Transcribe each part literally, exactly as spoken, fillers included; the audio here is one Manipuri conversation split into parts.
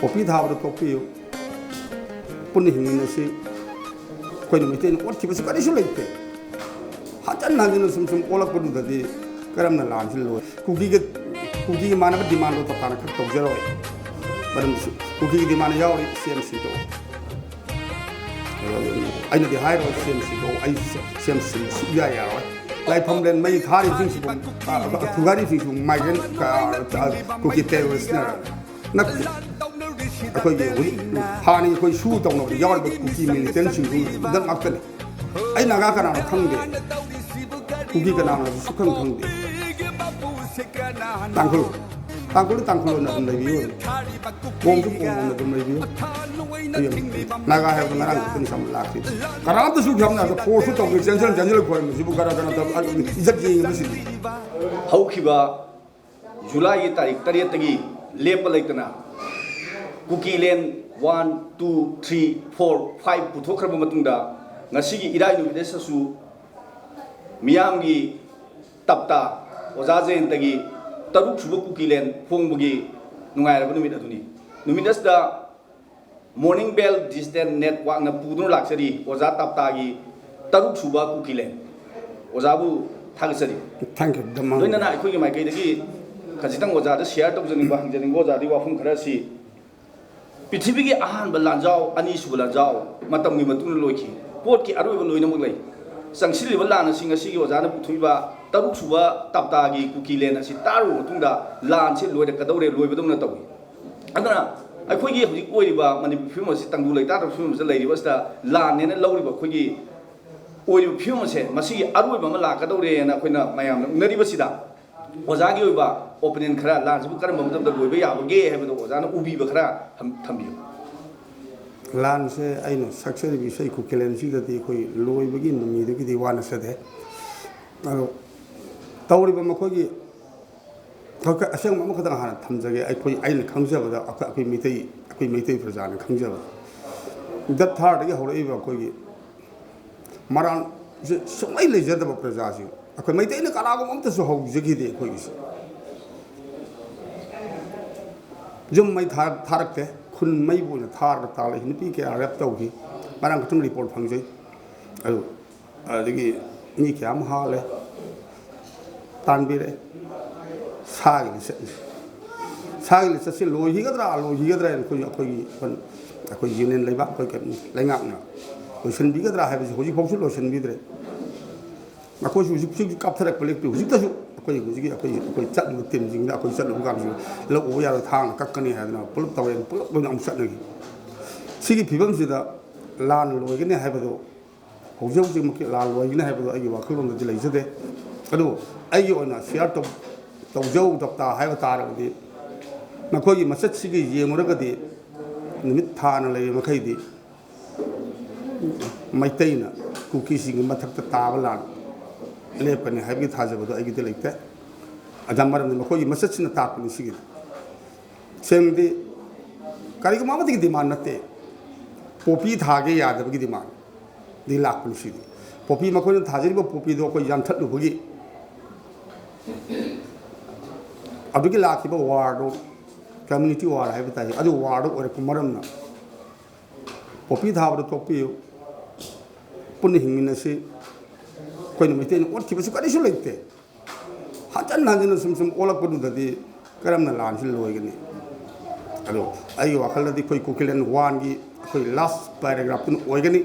ꯄꯣꯄꯤ ꯊꯥꯕꯗ ꯊꯣꯛꯄꯤꯌꯨ꯫ ꯄꯨꯟꯅ ꯍꯤꯡꯃꯤꯟꯅꯁꯤ꯫ ꯑꯩꯈꯣꯏꯅ ꯃꯩꯇꯩꯅ ꯑꯣꯠꯈꯤꯕꯁꯨ ꯀꯔꯤꯁꯨ ꯂꯩꯇꯦ꯫ ꯍꯟꯖꯟ ꯍꯟꯖꯟꯅ ꯁꯨꯝ ꯁꯨꯝ ꯑꯣꯜꯂꯛꯄꯗꯨꯗꯗꯤ ꯀꯔꯝꯅ ꯂꯥꯟꯁꯤ ꯂꯣꯏ? ꯀꯨꯀꯤꯒ, ꯀꯨꯀꯤꯒ ꯃꯥꯟꯅꯕ ꯗꯤꯃꯥꯟꯗꯣ ꯇꯞꯇꯥꯅ ꯈꯔ ꯇꯧꯖꯔꯣꯏ꯫ ꯃꯔꯝꯗꯤ ꯀꯨꯀꯤꯒꯤ ꯗꯤꯃꯥꯟꯗ ꯌꯥꯎꯔꯤ, ꯁꯤ ꯑꯦꯝ ꯁꯤꯗꯣ꯫ ꯑꯩꯅꯗꯤ ꯍꯥꯏꯔꯣꯏ, ꯁꯤ ꯑꯦꯝ ꯁꯤꯗꯣ꯫ ꯑꯩ ꯁꯤ ꯑꯦꯝ ꯁꯤ ꯁꯨꯛꯌꯥ ꯌꯥꯔꯣꯏ꯫ ꯂꯥꯏꯐꯝꯂꯦꯟ ꯃꯩ ꯊꯥꯔꯤꯕꯁꯤꯡꯁꯤꯕꯨ, ꯑ, ꯊꯨꯒꯥꯏꯔꯤꯕꯁꯤꯡꯁꯤꯕꯨ migrant, ꯑ, ꯑ, ꯀꯨꯀꯤ terroristꯅ ꯅꯠꯇꯦ꯫ ꯑꯩꯈꯣꯏꯒꯤ ꯍꯧꯖꯤꯛ ꯍꯥꯟꯅꯒꯤ ꯑꯩꯈꯣꯏ ꯁꯨ ꯇꯧꯅꯕꯗ ꯌꯥꯎꯔꯤꯕ ꯀꯨꯀꯤ militantꯁꯤꯡꯗꯨ ꯉꯥꯛꯇꯅꯤ꯫ ꯑꯩ ꯅꯥꯒꯥ ꯀꯅꯥꯅꯣ ꯈꯪꯗꯦ꯫ ꯀꯨꯀꯤ ꯀꯅꯥꯅꯣ ꯁꯨꯈꯪ ꯈꯪꯗꯦ꯫ ꯇꯥꯡꯈꯨꯜ, ꯇꯥꯡꯈꯨꯜ, ꯇꯥꯡꯈꯨꯜ ꯑꯣꯏꯅ ꯑꯗꯨꯝ ꯂꯩꯕꯤꯌꯨ꯫ ꯀꯣꯝꯁꯨ ꯀꯣꯝ ꯑꯣꯏꯅ ꯑꯗꯨꯝ ꯂꯩꯕꯤꯌꯨ꯫ ꯑꯩ ꯅꯥꯒꯥ ꯍꯥꯏꯕꯗꯣ ꯉꯔꯥꯡ ꯈꯛꯇꯅꯤ ꯁꯝꯅ ꯂꯥꯛꯈꯤꯕ꯫ ꯀꯅꯥꯝꯇꯁꯨ ꯌꯥꯝꯅ forceꯁꯨ ꯇꯧꯗꯦ꯫ ꯆꯦꯟꯁꯤꯜ, ꯆꯦꯟꯁꯤꯜ ꯈꯣꯏꯔꯝꯕꯁꯤꯕꯨ ꯀꯅꯥ, ꯀꯅꯥ ꯇꯧ-, ꯏꯖꯠ ꯌꯦꯡꯉꯤꯕꯁꯤꯗꯤ꯫ ꯍꯧꯈꯤꯕ ꯖꯨꯂꯥꯏꯒꯤ ꯇꯥꯔꯤꯛ ꯇꯔꯦꯠꯇꯒꯤ ꯂꯦꯞꯄ ꯂꯩꯇꯅ ꯀꯨꯀꯤꯂꯦꯟ one, two, three, four, five ꯄꯨꯊꯣꯛꯈ꯭ꯔꯕ ꯃꯇꯨꯡꯗ, ꯉꯁꯤꯒꯤ ꯏꯔꯥꯏ ꯅꯨꯃꯤꯠ ꯑꯁꯤꯗꯁꯨ ꯃꯤꯌꯥꯝꯒꯤ ꯇꯞꯇꯥ ꯑꯣꯖꯥ ꯖꯌꯟꯇꯒꯤ ꯇꯔꯨꯛ ꯁꯨꯕ ꯀꯨꯀꯤꯂꯦꯟ ꯐꯣꯡꯕꯒꯤ ꯅꯨꯡꯉꯥꯏꯔꯕ ꯅꯨꯃꯤꯠ ꯑꯗꯨꯅꯤ꯫ ꯅꯨꯃꯤꯠ ꯑꯁꯤꯗ Morning Bell Digital Networkꯅ ꯄꯨꯗꯨꯅ ꯂꯥꯛꯆꯔꯤ ꯑꯣꯖꯥ ꯇꯞꯇꯥꯒꯤ ꯇꯔꯨꯛ ꯁꯨꯕ ꯀꯨꯀꯤꯂꯦꯟ꯫ ꯑꯣꯖꯥꯕꯨ ꯊꯥꯒꯠꯆꯔꯤ꯫ Thank you, ꯗꯃꯥꯡ꯫ ꯂꯣꯏꯅꯅ ꯑꯩꯈꯣꯏꯒꯤ ꯃꯥꯏꯀꯩꯗꯒꯤ ꯈꯖꯤꯛꯇꯪ ꯑꯣꯖꯥꯗ share ꯇꯧꯖꯅꯤꯡꯕ, ꯍꯪꯖꯅꯤꯡꯕ ꯑꯣꯖꯥꯗꯒꯤ ꯋꯥꯐꯝ ꯈꯔ ꯑꯁꯤ, ꯄ꯭ꯔꯤꯊꯤꯕꯤꯒꯤ ꯑꯍꯥꯟꯕ ꯂꯥꯟꯖꯥꯎ, ꯑꯅꯤꯁꯨꯕ ꯂꯥꯟꯖꯥꯎ ꯃꯇꯝꯒꯤ ꯃꯇꯨꯡꯗ ꯂꯣꯏꯈꯤ꯫ ꯄꯣꯠꯀꯤ ꯑꯔꯣꯏꯕ ꯂꯣꯏꯅꯃꯛ ꯂꯩ꯫ ꯆꯪꯁꯤꯜꯂꯤꯕ ꯂꯥꯟ ꯑꯁꯤ ꯉꯁꯤꯒꯤ ꯑꯣꯖꯥꯅ ꯄꯨꯊꯣꯛꯏꯕ ꯇꯔꯨꯛ ꯁꯨꯕ ꯇꯞꯇꯥꯒꯤ ꯀꯨꯀꯤꯂꯦꯟ ꯑꯁꯤ ꯇꯥꯔꯨꯕ ꯃꯇꯨꯡꯗ ꯂꯥꯟꯁꯤ ꯂꯣꯏꯔꯛꯀꯗꯧꯔꯦ, ꯂꯣꯏꯕꯗꯧꯅ ꯇꯧꯏ꯫ ꯑꯗꯨꯅ ꯑꯩꯈꯣꯏꯒꯤ ꯍꯧꯖꯤꯛ ꯑꯣꯏꯔꯤꯕ ꯃꯅꯤꯄꯨꯔ ꯐꯤꯕꯝ ꯑꯁꯤ ꯇꯪꯗꯨ ꯂꯩꯇꯥꯗꯕ ꯐꯤꯕꯝ ꯑꯁꯤꯗ ꯂꯩꯔꯤꯕ ꯑꯁꯤꯗ ꯂꯥꯟꯅꯦꯅ ꯂꯧꯔꯤꯕ ꯑꯩꯈꯣꯏꯒꯤ ꯑꯣꯏꯔꯤꯕ ꯐꯤꯕꯝ ꯑꯁꯦ ꯃꯁꯤꯒꯤ ꯑꯔꯣꯏꯕ ꯑꯃ ꯂꯥꯛꯀꯗꯧꯔꯦꯅ ꯑꯩꯈꯣꯏꯅ ꯃꯌꯥꯝꯅ ꯎꯅꯔꯤꯕꯁꯤꯗ ꯑꯣꯖꯥꯒꯤ ꯑꯣꯏꯕ opinion ꯈꯔ, ꯂꯥꯟꯁꯤꯕꯨ ꯀꯔꯝꯕ ꯃꯇꯝꯗ ꯂꯣꯏꯕ ꯌꯥꯕꯒꯦ ꯍꯥꯏꯕꯗꯣ ꯑꯣꯖꯥꯅ ꯎꯕꯤꯕ ꯈꯔ ꯊꯝ-, ꯊꯝꯕꯤꯌꯨ꯫ ꯂꯥꯟꯁꯦ ꯑꯩꯅ ꯁꯛꯆꯔꯤꯕ ꯏꯁꯩ ꯀꯨꯀꯤꯂꯦꯟꯁꯤꯗꯗꯤ ꯑꯩꯈꯣꯏ ꯂꯣꯏꯕꯒꯤ ꯅꯨꯃꯤꯗꯨꯒꯤꯗꯤ ꯋꯥ ꯅꯠꯆꯗꯦ꯫ ꯑꯗꯣ ꯇꯧꯔꯤꯕ ꯃꯈꯣꯏꯒꯤ ꯍꯣꯏ, ꯑꯁꯦꯡꯕ ꯑꯃꯈꯛꯇꯪ ꯍꯥꯟꯅ ꯊꯝꯖꯒꯦ꯫ ꯑꯩꯈꯣꯏ, ꯑꯩꯅ ꯈꯪꯖꯕꯗ, ꯑꯩꯈꯣꯏ, ꯑꯩꯈꯣꯏ ꯃꯩꯇꯩ, ꯑꯩꯈꯣꯏ ꯃꯩꯇꯩ ꯄ꯭ꯔꯖꯥꯅ ꯈꯪꯖꯕꯗ, ꯗꯦꯠ ꯊꯥꯔꯗꯒꯤ ꯍꯧꯔꯛꯏꯕ ꯑꯩꯈꯣꯏꯒꯤ ꯃꯔꯥꯟꯁꯦ ꯁꯨꯡꯂꯩ ꯂꯩꯖꯗꯕ ꯄ꯭ꯔꯖꯥꯁꯤꯡ, ꯑꯩꯈꯣꯏ ꯃꯩꯇꯩꯅ ꯀꯅꯥꯒꯨꯝꯕ ꯑꯝꯇꯁꯨ ꯍꯧꯖꯈꯤꯗꯦ ꯑꯩꯈꯣꯏꯒꯤꯁꯦ꯫ ꯌꯨꯝ ꯃꯩ ꯊꯥꯔꯛ- ꯊꯥꯔꯛꯇꯦ꯫ ꯈꯨꯟ ꯃꯩꯕꯨ ꯑꯣꯏꯅ ꯊꯥꯔꯒ ꯇꯥꯜꯂꯤ꯫ ꯅꯨꯄꯤ ꯀꯌꯥ ꯔꯦꯞ ꯇꯧꯈꯤ꯫ ꯉꯔꯥꯡ ꯈꯛꯇꯪ ꯔꯤꯄꯣꯔꯠ ꯐꯪꯖꯩ꯫ ꯑꯗꯨ ꯑꯗꯒꯤ ꯃꯤ ꯀꯌꯥ ꯑꯃ ꯍꯥꯠꯂꯦ꯫ ꯇꯥꯟꯕꯤꯔꯛꯑꯦ꯫ ꯁꯥꯒꯤ ꯂꯤꯆꯠꯅꯤ꯫ ꯁꯥꯒꯤ ꯂꯤꯆꯠꯁꯤ ꯂꯣꯏꯈꯤꯒꯗ꯭ꯔꯥ, ꯂꯣꯏꯈꯤꯒꯗ꯭ꯔꯥ ꯍꯥꯏꯅ ꯑꯩꯈꯣꯏ, ꯑꯩꯈꯣꯏꯒꯤ, ꯑꯩꯈꯣꯏ ꯌꯨꯅꯤꯌꯟ ꯂꯩꯕꯥꯛ, ꯑꯩꯈꯣꯏ ꯀꯩꯅꯣ, ꯂꯩꯉꯥꯛꯅ ꯂꯣꯏꯁꯤꯟꯕꯤꯒꯗ꯭ꯔꯥ ꯍꯥꯏꯕꯁꯤ ꯍꯧꯖꯤꯛꯐꯥꯎꯁꯨ ꯂꯣꯏꯁꯤꯟꯕꯤꯗ꯭ꯔꯦ꯫ ꯃꯈꯣꯏꯁꯨ ꯍꯧꯖꯤꯛ, ꯍꯧꯖꯤꯛ ꯀꯥꯞꯊꯔꯛꯄ ꯂꯦꯞꯇ꯭ꯔꯤ꯫ ꯍꯧꯖꯤꯛꯇꯁꯨ ꯑꯩꯈꯣꯏ ꯍꯧꯖꯤꯛꯀꯤ, ꯑꯩꯈꯣꯏ, ꯑꯩꯈꯣꯏ ꯆꯠꯂꯤꯕ ꯇꯤꯝꯁꯤꯡꯗ ꯑꯩꯈꯣꯏ ꯆꯠꯂꯨꯕ ꯀꯥꯟꯗꯁꯨ ꯂꯧ ꯎꯕ ꯌꯥꯔꯣꯏ, ꯊꯥꯡꯅ ꯀꯛꯀꯅꯤ ꯍꯥꯏꯗꯅ ꯄꯨꯂꯞ ꯇꯧꯔꯦ, ꯄꯨꯂꯞ ꯂꯣꯏꯅ ꯑꯃꯨꯛ ꯆꯠꯅꯈꯤ꯫ ꯁꯤꯒꯤ ꯐꯤꯕꯝꯁꯤꯗ ꯂꯥꯟ ꯂꯣꯏꯒꯅꯤ ꯍꯥꯏꯕꯗꯨ ꯍꯧꯖꯤꯛ ꯍꯧꯖꯤꯛꯃꯛꯀꯤ ꯂꯥꯜ ꯑꯣꯏꯒꯅꯤ ꯍꯥꯏꯕꯗꯣ ꯑꯩꯒꯤ ꯋꯥꯈꯜꯂꯣꯟꯗꯗꯤ ꯂꯩꯖꯗꯦ꯫ ꯑꯗꯨꯕꯨ ꯑꯩꯒꯤ ꯑꯣꯏꯅ ꯁꯤꯌꯥꯔ ꯇꯧ-, ꯇꯧꯖꯧ ꯗꯣꯛꯇꯔ ꯍꯥꯏꯕ ꯇꯥꯔꯕꯗꯤ, ꯃꯈꯣꯏꯒꯤ ꯃꯆꯠꯁꯤꯒꯤ ꯌꯦꯡꯂꯨꯔꯒꯗꯤ ꯅꯨꯃꯤꯠ ꯊꯥꯅ ꯂꯩꯔꯤ ꯃꯈꯩꯗꯤ ꯃꯩꯇꯩꯅ ꯀꯨꯀꯤꯁꯤꯡꯒꯤ ꯃꯊꯛꯇ ꯇꯥꯕ ꯂꯥꯟ ꯂꯦꯞꯀꯅꯤ ꯍꯥꯏꯕꯒꯤ ꯊꯥꯖꯕꯗꯣ ꯑꯩꯒꯤꯗꯤ ꯂꯩꯇꯦ꯫ ꯑꯗꯨꯅ ꯃꯔꯝꯗꯤ ꯃꯈꯣꯏꯒꯤ ꯃꯆꯠꯁꯤꯅ ꯇꯥꯛꯄꯅꯤ ꯁꯤꯒꯤꯗꯤ꯫ ꯁꯦꯡꯅꯗꯤ ꯀꯔꯤꯒꯨꯝꯕ ꯑꯃꯠꯇꯒꯤ ꯗꯤꯃꯥꯟ ꯅꯠꯇꯦ꯫ ꯄꯣꯄꯤ ꯊꯥꯒꯦ ꯌꯥꯗꯕꯒꯤ ꯗꯤꯃꯥꯟꯗꯤ ꯂꯥꯛꯄꯅꯤ ꯁꯤꯗꯤ꯫ ꯄꯣꯄꯤ ꯃꯈꯣꯏꯅ ꯊꯥꯖꯔꯤꯕ ꯄꯣꯄꯤꯗꯣ ꯑꯩꯈꯣꯏ ꯌꯥꯟꯊꯠꯂꯨꯕꯒꯤ, ꯑꯗꯨꯒꯤ ꯂꯥꯛꯈꯤꯕ ꯋꯥꯔꯗꯣ, ꯀꯝꯃ꯭ꯌꯨꯅꯤꯇꯤ ꯋꯥꯔ ꯍꯥꯏꯕ ꯇꯥꯏ, ꯑꯗꯨ ꯋꯥꯔꯗꯣ ꯑꯣꯏꯔꯛꯄ ꯃꯔꯝꯅ ꯄꯣꯄꯤ ꯊꯥꯕꯗꯣ ꯇꯣꯛꯄꯤꯌꯨ, ꯄꯨꯟꯅ ꯍꯤꯡꯃꯤꯟꯅꯁꯤ꯫ ꯑꯩꯈꯣꯏꯅ ꯃꯩꯇꯩꯅ ꯑꯣꯠꯈꯤꯕꯁꯨ ꯀꯔꯤꯁꯨ ꯂꯩꯇꯦ꯫ ꯍꯟꯖꯟ ꯍꯟꯖꯟꯅ ꯁꯨꯝ ꯁꯨꯝ ꯑꯣꯜꯂꯛꯄꯗꯨꯗꯗꯤ ꯀꯔꯝꯅ ꯂꯥꯟꯁꯤ ꯂꯣꯏꯒꯅꯤ? ꯑꯗꯣ ꯑꯩꯒꯤ ꯋꯥꯈꯜꯗꯗꯤ ꯑꯩꯈꯣꯏ ꯀꯨꯀꯤꯂꯦꯟ ꯋꯥꯟꯒꯤ ꯑꯩꯈꯣꯏ ꯂꯥꯁ ꯄꯦꯔꯥꯒ꯭ꯔꯥꯐꯇꯨꯅ ꯑꯣꯏꯒꯅꯤ꯫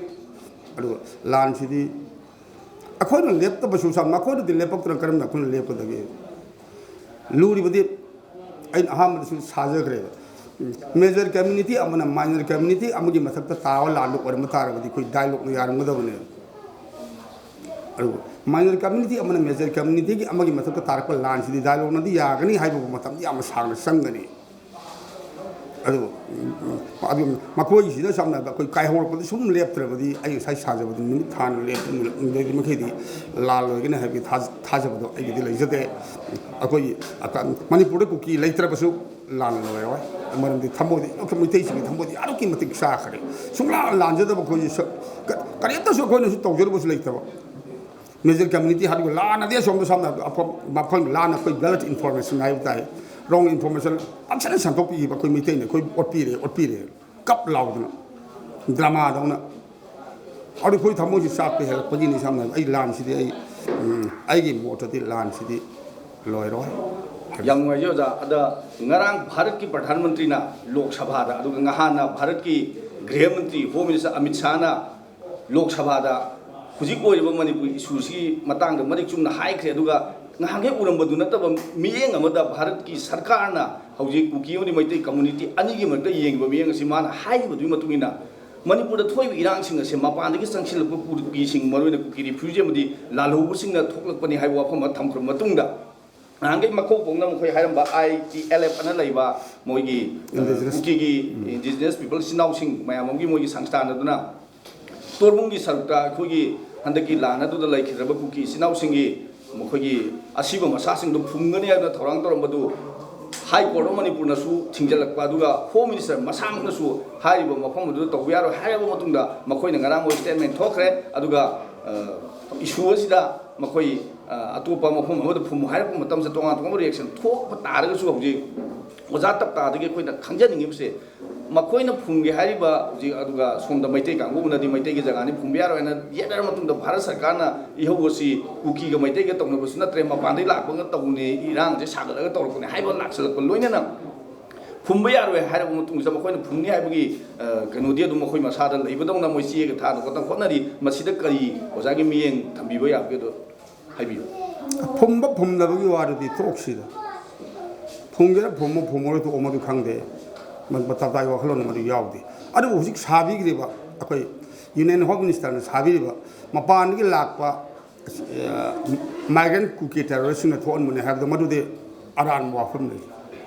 ꯑꯗꯨꯒ ꯂꯥꯟꯁꯤꯗꯤ ꯑꯩꯈꯣꯏꯅ ꯂꯦꯞꯇꯕꯁꯨ ꯁꯥ-, ꯃꯈꯣꯏꯅꯗꯤ ꯂꯦꯞꯄꯛꯇꯅ ꯀꯔꯝꯅ ꯑꯩꯈꯣꯏꯅ ꯂꯦꯞꯀꯗꯒꯦ? ꯂꯨꯔꯤꯕꯗꯤ ꯑꯩꯅ ꯑꯍꯥꯟꯕꯗꯁꯨ ꯁꯥꯖꯈ꯭ꯔꯦꯕ, ꯃꯦꯖꯔ ꯀꯝꯃ꯭ꯌꯨꯅꯤꯇꯤ ꯑꯃꯅ ꯃꯥꯏꯅꯔ ꯀꯝꯃ꯭ꯌꯨꯅꯤꯇꯤ ꯑꯃꯒꯤ ꯃꯊꯛꯇ ꯇꯥꯕ ꯂꯥꯟꯗꯨ ꯑꯣꯏꯔꯝꯕ ꯇꯥꯔꯕꯗꯤ ꯑꯩꯈꯣꯏ ꯗꯥꯏꯂꯣꯛꯅ ꯌꯥꯔꯝꯒꯗꯕꯅꯦꯕ꯫ ꯑꯗꯨꯕꯨ ꯃꯥꯏꯅꯔ ꯀꯝꯃ꯭ꯌꯨꯅꯤꯇꯤ ꯑꯃꯅ ꯃꯦꯖꯔ ꯀꯝꯃ꯭ꯌꯨꯅꯤꯇꯤꯒꯤ ꯑꯃꯒꯤ ꯃꯊꯛꯇ ꯇꯥꯔꯛꯄ ꯂꯥꯟꯁꯤꯗꯤ ꯗꯥꯏꯂꯣꯛꯅꯗꯤ ꯌꯥꯒꯅꯤ ꯍꯥꯏꯕꯕꯨ ꯃꯇꯝꯗꯤ ꯌꯥꯝꯅ ꯁꯥꯡꯅ ꯆꯪꯒꯅꯤ꯫ ꯑꯗꯨꯕꯨ, ꯑꯗꯨ ꯃꯈꯣꯏꯒꯤꯁꯤꯅ ꯁꯝꯅ ꯍꯥꯏꯔꯕꯗ ꯑꯩꯈꯣꯏ ꯀꯥꯏꯍꯧꯔꯛꯄꯗ ꯁꯨꯝ ꯂꯦꯞꯇ꯭ꯔꯕꯗꯤ ꯑꯩ ꯉꯁꯥꯏ ꯁꯥꯖꯕꯗꯨ ꯅꯨꯃꯤꯠ ꯊꯥꯅ ꯂꯦꯞꯇ꯭ꯔꯤꯕ ꯃꯈꯩꯗꯤ ꯂꯥꯜ ꯑꯣꯏꯒꯅꯤ ꯍꯥꯏꯕꯒꯤ ꯊꯥꯖ-, ꯊꯥꯖꯕꯗꯣ ꯑꯩꯒꯤꯗꯤ ꯂꯩꯖꯗꯦ꯫ ꯑꯩꯈꯣꯏꯒꯤ ꯑꯀ-, ꯃꯅꯤꯄꯨꯔꯗ ꯀꯨꯀꯤ ꯂꯩꯇ꯭ꯔꯕꯁꯨ ꯂꯥꯟ ꯂꯣꯏꯔꯣꯏ꯫ ꯃꯔꯝꯗꯤ ꯊꯃꯣꯏꯗꯤ ꯑꯗꯨꯛꯀꯤ ꯃꯩꯇꯩꯁꯤꯡꯒꯤ ꯊꯃꯣꯏꯗꯤ ꯑꯗꯨꯛꯀꯤ ꯃꯇꯤꯛ ꯆꯥꯈ꯭ꯔꯦ꯫ ꯁꯨꯡꯂꯥꯟ ꯂꯥꯟꯖꯗꯕ ꯑꯩꯈꯣꯏꯁꯤ ꯁ-, ꯀ-, ꯀꯔꯤꯝꯇꯁꯨ ꯑꯩꯈꯣꯏꯅꯁꯨ ꯇꯧꯖꯔꯨꯕꯁꯨ ꯂꯩꯇꯕ꯫ ꯃꯦꯖꯔ ꯀꯝꯃ꯭ꯌꯨꯅꯤꯇꯤ ꯍꯥꯏꯔꯤꯕ ꯂꯥꯟꯅꯗꯤ ꯑꯁꯣꯝꯗ ꯁꯝꯅ ꯍꯥꯏꯔꯕꯗ ꯑꯐ-, ꯃꯐꯝ ꯂꯥꯟꯅ ꯑꯩꯈꯣꯏ ꯕꯦꯂꯦꯠ ꯏꯟꯐꯣꯔꯃꯦꯁꯟ ꯍꯥꯏꯕ ꯇꯥꯏ꯫ Wrong information ꯐꯖꯅ ꯁꯟꯗꯣꯛꯄꯤꯈꯤꯕ ꯑꯩꯈꯣꯏ ꯃꯩꯇꯩꯅ꯫ ꯑꯩꯈꯣꯏ ꯑꯣꯠꯄꯤꯔꯦ, ꯑꯣꯠꯄꯤꯔꯦ, ꯀꯞ ꯂꯥꯎꯗꯅ, ꯗ꯭ꯔꯃꯥꯗꯧꯅ꯫ ꯑꯗꯨ ꯑꯩꯈꯣꯏ ꯊꯃꯣꯏꯁꯤ ꯆꯥꯛꯄ ꯍꯦꯜꯂꯛꯄꯒꯤꯅꯤ꯫ ꯁꯝꯅ ꯍꯥꯏꯔꯕꯗ ꯑꯩ ꯂꯥꯟꯁꯤꯗꯤ ꯑꯩ, ꯎꯝ, ꯑꯩꯒꯤ ꯃꯣꯠꯇꯗꯤ ꯂꯥꯟꯁꯤꯗꯤ ꯂꯣꯏꯔꯣꯏ꯫ ꯌꯥꯝ ꯅꯨꯡꯉꯥꯏꯖꯩ ꯑꯣꯖꯥ꯫ ꯑꯗ ꯉꯔꯥꯡ ꯚꯥꯔꯠꯀꯤ ꯄ꯭ꯔꯙꯥꯟ ꯃꯟꯇ꯭ꯔꯤꯅ ꯂꯣꯛ ꯁꯚꯥꯗ, ꯑꯗꯨꯒ ꯉꯍꯥꯟꯅ ꯚꯥꯔꯠꯀꯤ ꯒ꯭ꯔꯤꯍ ꯃꯟꯇ꯭ꯔꯤ, ꯍꯣꯝ ꯃꯤꯅꯤꯁꯇꯔ ꯑꯃꯤꯠ ꯁꯥꯍꯅ ꯂꯣꯛ ꯁꯚꯥꯗ ꯍꯧꯖꯤꯛ ꯑꯣꯏꯔꯤꯕ ꯃꯅꯤꯄꯨꯔ ꯏꯁꯨꯁꯤꯒꯤ ꯃꯇꯥꯡꯗ ꯃꯔꯤꯛ ꯆꯨꯝꯅ ꯍꯥꯏꯈ꯭ꯔꯦ꯫ ꯑꯗꯨꯒ ꯉꯍꯥꯟꯈꯩ ꯎꯔꯝꯕꯗꯨ ꯅꯠꯇꯕ ꯃꯤꯠꯌꯦꯡ ꯑꯃꯗ ꯚꯥꯔꯠꯀꯤ ꯁꯔꯀꯥꯔꯅ ꯍꯧꯖꯤꯛ ꯀꯨꯀꯤ ꯑꯃꯗꯤ ꯃꯩꯇꯩ ꯀꯝꯃꯨꯅꯤꯇꯤ ꯑꯅꯤꯒꯤ ꯃꯔꯛꯇ ꯌꯦꯡꯉꯤꯕ ꯃꯤꯠꯌꯦꯡ ꯑꯁꯤ ꯃꯥꯅ ꯍꯥꯏꯈꯤꯕꯗꯨꯒꯤ ꯃꯇꯨꯡ ꯏꯟꯅ ꯃꯅꯤꯄꯨꯔꯗ ꯊꯣꯛꯏꯕ ꯏꯔꯥꯡꯁꯤꯡ ꯑꯁꯦ ꯃꯄꯥꯟꯗꯒꯤ ꯆꯪꯁꯤꯜꯂꯛꯄ ꯀꯨꯀꯤꯁꯤꯡ, ꯃꯔꯨꯑꯣꯏꯅ ꯀꯨꯀꯤ ꯔꯤꯐ꯭ꯌꯨꯖꯤ ꯑꯃꯗꯤ ꯂꯥꯜꯍꯧꯕꯁꯤꯡꯅ ꯊꯣꯛꯂꯛꯄꯅꯤ ꯍꯥꯏꯕ ꯋꯥꯐꯝ ꯑꯃ ꯊꯝꯈ꯭ꯔꯕ ꯃꯇꯨꯡꯗ, ꯅꯍꯥꯟꯈꯩ ꯃꯀꯣꯛ ꯄꯣꯛꯅ ꯃꯈꯣꯏ ꯍꯥꯏꯔꯝꯕ ꯑꯥꯏ ꯇꯤ ꯑꯦꯜ ꯑꯦꯐ ꯑꯅ ꯂꯩꯕ ꯃꯣꯏꯒꯤ, ꯑ, Indigenous. ꯀꯨꯀꯤꯒꯤ ꯏꯟꯗꯤꯖꯤꯅꯁ ꯄꯤꯄꯜ ꯏꯆꯤꯟ ꯏꯅꯥꯎꯁꯤꯡ ꯃꯌꯥꯝ ꯑꯃꯒꯤ ꯃꯣꯏꯒꯤ ꯁꯪꯁꯊꯥꯟ ꯑꯗꯨꯅ ꯇꯣꯔꯕꯨꯡꯒꯤ ꯁꯔꯨꯛꯇ ꯑꯩꯈꯣꯏꯒꯤ ꯍꯟꯗꯛꯀꯤ ꯂꯥꯟ ꯑꯗꯨꯗ ꯂꯩꯈꯤꯗ꯭ꯔꯕ ꯀꯨꯀꯤ ꯏꯆꯤꯟ ꯏꯅꯥꯎꯁꯤꯡꯒꯤ ꯃꯈꯣꯏꯒꯤ ꯑꯁꯤꯕ ꯃꯁꯥꯁꯤꯡꯗꯨ ꯐꯨꯝꯒꯅꯤ ꯍꯥꯏꯗꯨꯅ ꯊꯧꯔꯥꯡ ꯇꯧꯔꯝꯕꯗꯨ ꯍꯥꯏ ꯀꯣꯔꯠ ꯑꯣꯐ ꯃꯅꯤꯄꯨꯔꯅꯁꯨ ꯊꯤꯡꯖꯤꯜꯂꯛꯄ, ꯑꯗꯨꯒ ꯍꯣꯝ ꯃꯤꯅꯤꯁꯇꯔ ꯃꯁꯥꯃꯛꯅꯁꯨ ꯍꯥꯏꯔꯤꯕ ꯃꯐꯝ ꯑꯗꯨꯗ ꯇꯧꯕ ꯌꯥꯔꯣꯏ ꯍꯥꯏꯔꯕ ꯃꯇꯨꯡꯗ ꯃꯈꯣꯏꯅ ꯉꯔꯥꯡ ꯃꯣꯏ ꯁ꯭ꯇꯦꯠꯃꯦꯟ ꯊꯣꯛꯈ꯭ꯔꯦ꯫ ꯑꯗꯨꯒ, ꯑ, ꯏꯁꯨ ꯑꯁꯤꯗ ꯃꯈꯣꯏ, ꯑ, ꯑꯇꯣꯞꯄ ꯃꯐꯝ ꯑꯃꯗ ꯐꯨꯝꯃꯨ ꯍꯥꯏꯔꯛꯄ ꯃꯇꯝꯁꯤꯗ ꯇꯣꯉꯥꯟ ꯇꯣꯉꯥꯟꯕ ꯔꯤꯌꯦꯛꯁꯟ ꯊꯣꯛꯄ ꯇꯥꯔꯒꯁꯨ ꯍꯧꯖꯤꯛ ꯑꯣꯖꯥ ꯇꯞꯇꯥꯗꯒꯤ ꯑꯩꯈꯣꯏꯅ ꯈꯪꯖꯅꯤꯡꯉꯤꯕꯁꯦ, ꯃꯈꯣꯏꯅ ꯐꯨꯝꯒꯦ ꯍꯥꯏꯔꯤꯕ ꯍꯧꯖꯤꯛ, ꯑꯗꯨꯒ ꯁꯣꯝꯗ ꯃꯩꯇꯩ ꯀꯥꯡꯕꯨꯅꯗꯤ ꯃꯩꯇꯩꯒꯤ ꯖꯒꯥꯅꯤ ꯐꯨꯝꯕ ꯌꯥꯔꯣꯏ ꯍꯥꯏꯅ ꯌꯦꯠꯅꯔ ꯃꯇꯨꯡꯗ ꯚꯥꯔꯠ ꯁꯔꯀꯥꯔꯅ ꯏꯍꯧ ꯑꯁꯤ ꯀꯨꯀꯤꯒ ꯃꯩꯇꯩꯒ ꯇꯧꯅꯕꯁꯨ ꯅꯠꯇ꯭ꯔꯦ, ꯃꯄꯥꯟꯗꯒꯤ ꯂꯥꯛꯄꯒ ꯇꯧꯕꯅꯤ, ꯏꯔꯥꯡꯁꯦ ꯁꯥꯒꯠꯂꯒ ꯇꯧꯔꯛꯄꯅꯤ ꯍꯥꯏꯕ ꯂꯥꯛꯁꯜꯂꯛꯄ ꯂꯣꯏꯅꯅ ꯐꯨꯝꯕ ꯌꯥꯔꯣꯏ ꯍꯥꯏꯔꯕ ꯃꯇꯨꯡꯁꯤꯗ ꯃꯈꯣꯏꯅ ꯐꯨꯝꯅꯤ ꯍꯥꯏꯕꯒꯤ, ꯑ, ꯀꯩꯅꯣꯗꯤ ꯑꯗꯨꯝ ꯃꯈꯣꯏ ꯃꯁꯥꯗ ꯂꯩꯕꯗꯧꯅ ꯃꯣꯏ ꯆꯦꯒ ꯊꯥꯗꯅ ꯈꯣꯠꯇꯅ ꯍꯣꯠꯅꯔꯤ꯫ ꯃꯁꯤꯗ ꯀꯔꯤ ꯑꯣꯖꯥꯒꯤ ꯃꯤꯠꯌꯦꯡ ꯊꯝꯕꯤꯕ ꯌꯥꯕꯒꯦ ꯑꯗꯣ ꯍꯥꯏꯕꯤꯌꯨ꯫ ꯐꯨꯝꯕ ꯐꯨꯝꯗꯕꯒꯤ ꯋꯥꯗꯨꯗꯤ ꯇꯣꯛꯁꯤꯗ꯫ ꯐꯨꯝꯒꯦꯔꯥ ꯐꯨꯝꯃꯨ, ꯐꯨꯝꯃꯔꯣꯏ ꯇꯣꯛꯑꯣ, ꯃꯗꯨ ꯈꯪꯗꯦ꯫ ꯃ-, ꯃꯇꯝ ꯇꯥꯒꯤ ꯋꯥꯈꯜꯂꯣꯟ ꯃꯗꯨ ꯌꯥꯎꯗꯦ꯫ ꯑꯗꯨꯕꯨ ꯍꯧꯖꯤꯛ ꯁꯥꯕꯤꯈ꯭ꯔꯤꯕ ꯑꯩꯈꯣꯏ ꯌꯨꯅꯤꯌꯟ ꯍꯣꯝ ꯃꯤꯅꯤꯁꯇꯔꯅ ꯁꯥꯕꯤꯔꯤꯕ ꯃꯄꯥꯟꯗꯒꯤ ꯂꯥꯛꯄ, ꯑ, ꯃꯥꯏꯒ꯭ꯔꯦꯟ ꯀꯨꯀꯤ ꯇꯦꯔꯣꯔꯤꯁꯁꯤꯡꯅ ꯊꯣꯛꯍꯟꯕꯅꯦ ꯍꯥꯏꯕꯗꯣ ꯃꯗꯨꯗꯤ ꯑꯔꯥꯟꯕ ꯋꯥꯐꯝꯅꯤ꯫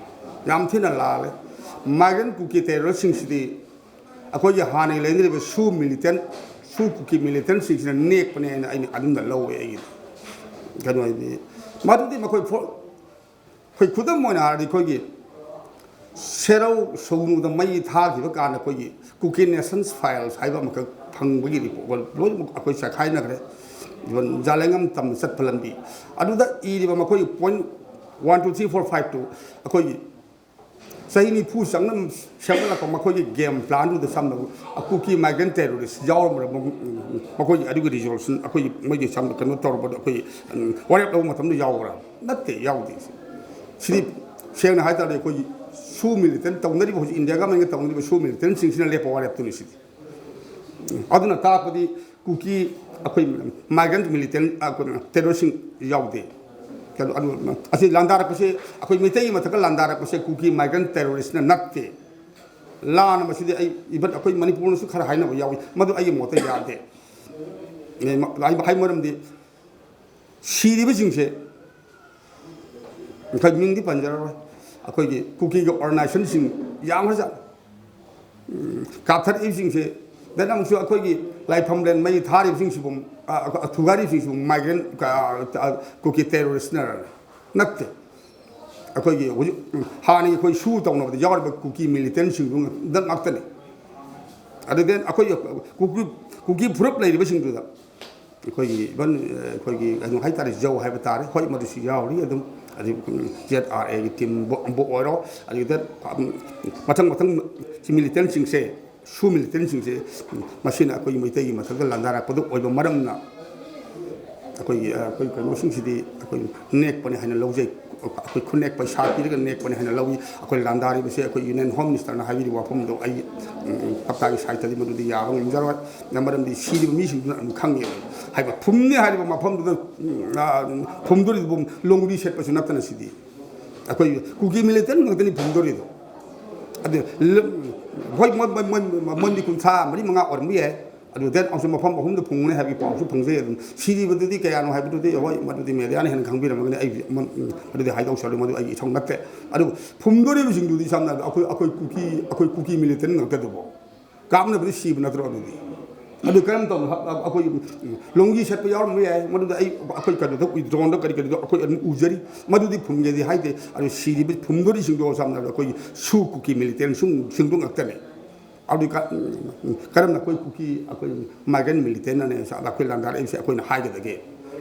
ꯌꯥꯝ ꯊꯤꯅ ꯂꯥꯜꯂꯦ꯫ ꯃꯥꯏꯒ꯭ꯔꯦꯟ ꯀꯨꯀꯤ ꯇꯦꯔꯣꯔꯤꯁꯁꯤꯡꯁꯤꯗꯤ ꯑꯩꯈꯣꯏꯒꯤ ꯍꯥꯟꯅꯒꯤ ꯂꯩꯅꯔꯤꯕ ꯁꯨ ꯃꯤꯂꯤꯇꯦꯟ, ꯁꯨ ꯀꯨꯀꯤ ꯃꯤꯂꯤꯇꯦꯟꯁꯤꯡꯁꯤꯅ ꯅꯦꯛꯄꯅꯦ ꯍꯥꯏꯅ ꯑꯩꯅ ꯑꯗꯨꯝꯅ ꯂꯧꯋꯦ ꯑꯩꯒꯤꯗꯤ꯫ ꯀꯩꯅꯣ ꯍꯥꯏꯗꯤ ꯃꯗꯨꯗꯤ ꯃꯈꯣꯏ ꯐꯣ-, ꯑꯩꯈꯣꯏ ꯈꯨꯗꯝ ꯑꯣꯏꯅ ꯍꯥꯏꯔꯗꯤ ꯑꯩꯈꯣꯏꯒꯤ ꯁꯦꯔꯧ ꯁꯨꯒꯅꯨꯗ ꯃꯩ ꯊꯥꯈꯤꯕ ꯀꯥꯟꯗ ꯑꯩꯈꯣꯏꯒꯤ ꯀꯨꯀꯤ ꯅꯦꯁꯟꯁ ꯐꯥꯏꯜꯁ ꯍꯥꯏꯕ ꯑꯃꯈꯛ ꯐꯪꯕꯒꯤ ꯔꯤꯄꯣꯔꯠ ꯂꯣꯏꯅꯃꯛ ꯑꯩꯈꯣꯏ ꯆꯈꯥꯏꯅꯈ꯭ꯔꯦ꯫ ꯏꯚꯟ ꯖꯥꯂꯦꯡꯉꯝ ꯇꯝꯅ ꯆꯠꯄ ꯂꯝꯕꯤ ꯑꯗꯨꯗ ꯏꯔꯤꯕ ꯃꯈꯣꯏꯒꯤ point One two three four five two ꯑꯩꯈꯣꯏꯒꯤ ꯆꯍꯤ ꯅꯤꯐꯨ ꯆꯪꯅ ꯁꯦꯝꯒꯠꯂꯛꯄ ꯃꯈꯣꯏꯒꯤ ꯒꯦꯝ ꯄ꯭ꯂꯥꯟꯗꯨꯗ ꯁꯝꯅ ꯀꯨꯀꯤ ꯃꯥꯏꯒ꯭ꯔꯦꯟ ꯇꯦꯔꯣꯔꯤꯁ ꯌꯥꯎꯔꯝꯕ꯭ꯔꯥ? ꯃꯈꯣꯏꯒꯤ ꯑꯗꯨꯒꯤ ꯔꯤꯖꯣꯂꯨꯁꯟ ꯑꯩꯈꯣꯏꯒꯤ ꯃꯣꯏꯒꯤ ꯁꯝꯅ ꯀꯩꯅꯣ ꯇꯧꯔꯛꯄꯗ ꯑꯩꯈꯣꯏꯒꯤ ꯋꯥꯔꯦꯞ ꯂꯧꯕ ꯃꯇꯝꯗ ꯌꯥꯎꯕ꯭ꯔꯥ? ꯅꯠꯇꯦ, ꯌꯥꯎꯗꯦ꯫ ꯁꯤꯗꯤ ꯁꯦꯡꯅ ꯍꯥꯏ ꯇꯥꯔꯗꯤ ꯑꯩꯈꯣꯏꯒꯤ ꯁꯨ ꯃꯤꯂꯤꯇꯦꯟ ꯇꯧꯅꯔꯤꯕ, ꯍꯧꯖꯤꯛ ꯏꯟꯗꯤꯌꯥ ꯒꯃꯦꯟꯒ ꯇꯧꯅꯔꯤꯕ ꯁꯨ ꯃꯤꯂꯤꯇꯦꯟꯁꯤꯡꯁꯤꯅ ꯂꯦꯞꯄ ꯋꯥꯔꯦꯞꯇꯨꯅꯤ ꯁꯤꯗꯤ꯫ ꯑꯗꯨꯅ ꯇꯥꯛꯄꯗꯤ ꯀꯨꯀꯤ ꯑꯩꯈꯣꯏ ꯃꯥꯏꯒ꯭ꯔꯦꯟ ꯃꯤꯂꯤꯇꯦꯟ ꯇꯦꯔꯣꯔꯤꯁꯁꯤꯡ ꯌꯥꯎꯗꯦ꯫ ꯀꯩꯅꯣ, ꯑꯗꯨ, ꯑꯁꯤ ꯂꯥꯟꯗꯥꯔꯛꯄꯁꯦ, ꯑꯩꯈꯣꯏ ꯃꯩꯇꯩꯒꯤ ꯃꯊꯛꯇ ꯂꯥꯟꯗꯥꯔꯛꯄꯁꯦ ꯀꯨꯀꯤ ꯃꯥꯏꯒ꯭ꯔꯦꯟ ꯇꯦꯔꯣꯔꯤꯁꯅ ꯅꯠꯇꯦ꯫ ꯂꯥꯟꯅ ꯃꯁꯤꯗꯤ ꯑꯩ, ꯏꯚꯟ ꯑꯩꯈꯣꯏ ꯃꯅꯤꯄꯨꯔꯅꯁꯨ ꯈꯔ ꯍꯥꯏꯅꯕ ꯌꯥꯎꯏ, ꯃꯗꯨ ꯑꯩꯒꯤ ꯃꯣꯠꯇ ꯌꯥꯗꯦ꯫ ꯑꯦ, ꯃ-, ꯍꯥꯏ-, ꯍꯥꯏ ꯃꯔꯝꯗꯤ ꯁꯤꯔꯤꯕꯁꯤꯡꯁꯦ ꯉꯁꯥꯏ ꯃꯤꯡꯗꯤ ꯄꯟꯖꯔꯔꯣꯏ꯫ ꯑꯩꯈꯣꯏꯒꯤ ꯀꯨꯀꯤꯒꯤ ꯑꯣꯔꯒꯅꯥꯏꯖꯦꯁꯟꯁꯤꯡ ꯌꯥꯝꯈ꯭ꯔꯖꯥꯠꯅꯤ꯫ ꯎꯝ, ꯀꯥꯞꯊꯔꯛꯏꯕꯁꯤꯡꯁꯦ, then ꯑꯃꯨꯛꯁꯨ ꯑꯩꯈꯣꯏꯒꯤ ꯂꯥꯏꯐꯝꯂꯦꯟ ꯃꯩ ꯊꯥꯔꯤꯕꯁꯤꯡꯁꯤꯕꯨ, ꯑ, ꯑ, ꯊꯨꯒꯥꯏꯔꯤꯕꯁꯤꯡꯁꯤꯕꯨ ꯃꯥꯏꯒ꯭ꯔꯦꯟ, ꯑ, ꯑ, ꯀꯨꯀꯤ ꯇꯦꯔꯣꯔꯤꯁꯅꯔꯅꯦ? ꯅꯠꯇꯦ꯫ ꯑꯩꯈꯣꯏꯒꯤ ꯍꯧꯖꯤꯛ, ꯎꯝ, ꯍꯥꯟꯅꯒꯤ ꯑꯩꯈꯣꯏ ꯁꯨ ꯇꯧꯅꯕꯗ ꯌꯥꯎꯔꯤꯕ ꯀꯨꯀꯤ ꯃꯤꯂꯤꯇꯦꯟꯁꯤꯡꯗꯨ ꯉꯥꯛ-, ꯉꯥꯛꯇꯅꯤ꯫ ꯑꯗꯨ then ꯑꯩꯈꯣꯏꯒꯤ ꯀꯨꯀꯤ, ꯀꯨꯀꯤ ꯐꯨꯔꯨꯞ ꯂꯩꯔꯤꯕꯁꯤꯡꯗꯨꯗ ꯑꯩꯈꯣꯏꯒꯤ ꯏꯚꯟ, ꯑ, ꯑꯩꯈꯣꯏꯒꯤ ꯀꯩꯅꯣ ꯍꯥꯏꯇꯥꯔꯦ, ꯖꯧ ꯍꯥꯏꯕ ꯇꯥꯔꯦ, ꯍꯣꯏ, ꯃꯗꯨꯁꯨ ꯌꯥꯎꯔꯤ ꯑꯗꯨꯝ꯫ ꯑꯗꯩ, ꯎꯝ, ꯖꯦꯠ ꯑꯥꯔ ꯑꯦꯒꯤ ꯇꯤꯝꯕꯨ, ꯕꯨ ꯑꯣꯏꯔꯣ, ꯑꯗꯨꯗ, ꯎꯝ, ꯃꯊꯪ ꯃꯊꯪ ꯁꯤ ꯃꯤꯂꯤꯇꯦꯟꯁꯤꯡꯁꯦ, ꯁꯨ ꯃꯤꯂꯤꯇꯦꯟꯁꯤꯡꯁꯦ, ꯎꯝ, ꯃꯁꯤꯅ ꯑꯩꯈꯣꯏꯒꯤ ꯃꯩꯇꯩꯒꯤ ꯃꯊꯛꯇ ꯂꯥꯟꯗꯥꯔꯛꯄꯗꯨ ꯑꯣꯏꯕ ꯃꯔꯝꯅ ꯑꯩꯈꯣꯏꯒꯤ, ꯑ, ꯑꯩꯈꯣꯏ ꯀꯩꯅꯣꯁꯤꯡꯁꯤꯗꯤ ꯑꯩꯈꯣꯏ ꯅꯦꯛꯄꯅꯤ ꯍꯥꯏꯅ ꯂꯧꯖꯩ꯫ ꯑꯩꯈꯣꯏ ꯈꯨꯟꯅꯦꯛ ꯄꯩꯁꯥ ꯄꯤꯔꯒ ꯅꯦꯛꯄꯅꯤ ꯍꯥꯏꯅ ꯂꯧꯏ꯫ ꯑꯩꯈꯣꯏ ꯂꯥꯟꯗꯥꯔꯤꯕꯁꯦ ꯑꯩꯈꯣꯏ ꯌꯨꯅꯤꯌꯟ ꯍꯣꯝ ꯃꯤꯅꯤꯁꯇꯔꯅ ꯍꯥꯏꯕꯤꯔꯤꯕ ꯋꯥꯐꯝꯗꯣ ꯑꯩ, ꯎꯝ, ꯍꯞꯇꯥꯒꯤ ꯁꯥꯏꯠꯇꯗꯤ ꯃꯗꯨꯗꯤ ꯌꯥꯕ ꯉꯝꯖꯔꯣꯏ꯫ ꯃꯔꯝꯗꯤ ꯁꯤꯔꯤꯕ ꯃꯤꯁꯤꯡꯗꯨꯅ ꯑꯗꯨꯝ ꯈꯪꯉꯦꯕ꯫ ꯍꯥꯏꯕ ꯐꯨꯝꯅꯤ ꯍꯥꯏꯔꯤꯕ ꯃꯐꯝꯗꯨꯗ, ꯎꯝ, ꯑ, ꯐꯨꯝꯗꯣꯔꯤꯕ ꯂꯣꯡꯕꯤ ꯁꯦꯠꯄꯁꯨ ꯅꯠꯇꯅ ꯁꯤꯗꯤ꯫ ꯑꯩꯈꯣꯏ ꯀꯨꯀꯤ ꯃꯤꯂꯤꯇꯦꯟ ꯉꯥꯛꯇꯅꯤ ꯐꯨꯝꯗꯣꯔꯤꯗꯣ꯫ ꯑꯗꯨ ꯂ-, ꯍꯣꯏ, ꯃꯣꯏ, ꯃꯣꯏ, ꯃꯣꯏ, ꯃꯣꯏ ꯃꯤ ꯀꯨꯟꯊ꯭ꯔꯥ ꯃꯔꯤ ꯃꯉꯥ ꯑꯣꯏꯔꯝꯕ ꯌꯥꯏ꯫ ꯑꯗꯨ then ꯑꯃꯁꯨ ꯃꯐꯝ ꯑꯍꯨꯝꯗ ꯐꯨꯝꯒꯅꯤ ꯍꯥꯏꯕꯒꯤ ꯄꯥꯎꯁꯨ ꯐꯪꯖꯩ꯫ ꯑꯗꯨꯝ ꯁꯤꯔꯤꯕꯗꯨꯗꯤ ꯀꯌꯥꯅꯣ ꯍꯥꯏꯕꯗꯨꯗꯤ, ꯍꯣꯏ, ꯃꯗꯨꯗꯤ ꯃꯦꯗꯤꯌꯥꯅ ꯍꯦꯟꯅ ꯈꯪꯕꯤꯔꯝꯃꯒꯅꯤ꯫ ꯑꯩ ꯃ-, ꯑꯗꯨꯗꯤ ꯍꯥꯏꯗꯣꯛꯆꯔꯣꯏ, ꯃꯗꯨ ꯑꯩꯒꯤ ꯏꯊꯧ ꯅꯠꯇꯦ꯫ ꯑꯗꯨꯕꯨ ꯐꯨꯝꯗꯣꯔꯤꯕꯁꯤꯡꯗꯨꯗꯤ ꯁꯝꯅ ꯍꯥꯏꯔꯕꯗ ꯑꯩꯈꯣꯏ, ꯑꯩꯈꯣꯏ ꯀꯨꯀꯤ, ꯑꯩꯈꯣꯏ ꯀꯨꯀꯤ ꯃꯤꯂꯤꯇꯦꯟ ꯉꯥꯛꯇꯗꯨꯕꯨ ꯀꯥꯞꯅꯕꯗꯤ ꯁꯤꯕ ꯅꯠꯇ꯭ꯔꯣ ꯑꯗꯨꯗꯤ? ꯑꯗꯨ ꯀꯔꯝ ꯇꯧꯅ ꯍ-, ꯑꯩꯈꯣꯏ ꯂꯣꯡꯒꯤ ꯁꯦꯠꯄ ꯌꯥꯎꯔꯝꯕ ꯌꯥꯏ, ꯃꯗꯨꯗ ꯑꯩ, ꯑꯩꯈꯣꯏ ꯀꯩꯅꯣꯗ, ꯗ꯭ꯔꯣꯟꯗ ꯀꯔꯤ ꯀꯔꯤꯗꯣ ꯑꯩꯈꯣꯏ ꯑꯗꯨꯝ ꯎꯖꯔꯤ꯫ ꯃꯗꯨꯗꯤ ꯐꯨꯝꯒꯦꯗꯤ ꯍꯥꯏꯗꯦ꯫ ꯑꯗꯨ ꯁꯤꯔꯤꯕ ꯐꯨꯝꯗꯣꯔꯤꯁꯤꯡꯗꯣ ꯁꯝꯅ ꯍꯥꯏꯔꯕꯗ ꯑꯩꯈꯣꯏꯒꯤ ꯁꯨ ꯀꯨꯀꯤ ꯃꯤꯂꯤꯇꯦꯟꯁꯤꯡ, ꯁꯤꯡꯗꯣ ꯉꯥꯛꯇꯅꯦ꯫ ꯑꯗꯨꯗꯤ ꯀ-, ꯀꯔꯝꯅ ꯑꯩꯈꯣꯏ ꯀꯨꯀꯤ, ꯑꯩꯈꯣꯏ ꯃꯥꯏꯒ꯭ꯔꯦꯟ ꯃꯤꯂꯤꯇꯦꯟꯅꯅꯦ ꯑꯩꯈꯣꯏ ꯂꯥꯟꯗꯥꯔꯛꯏꯕꯁꯦ ꯑꯩꯈꯣꯏꯅ ꯍꯥꯏꯒꯗꯒꯦ?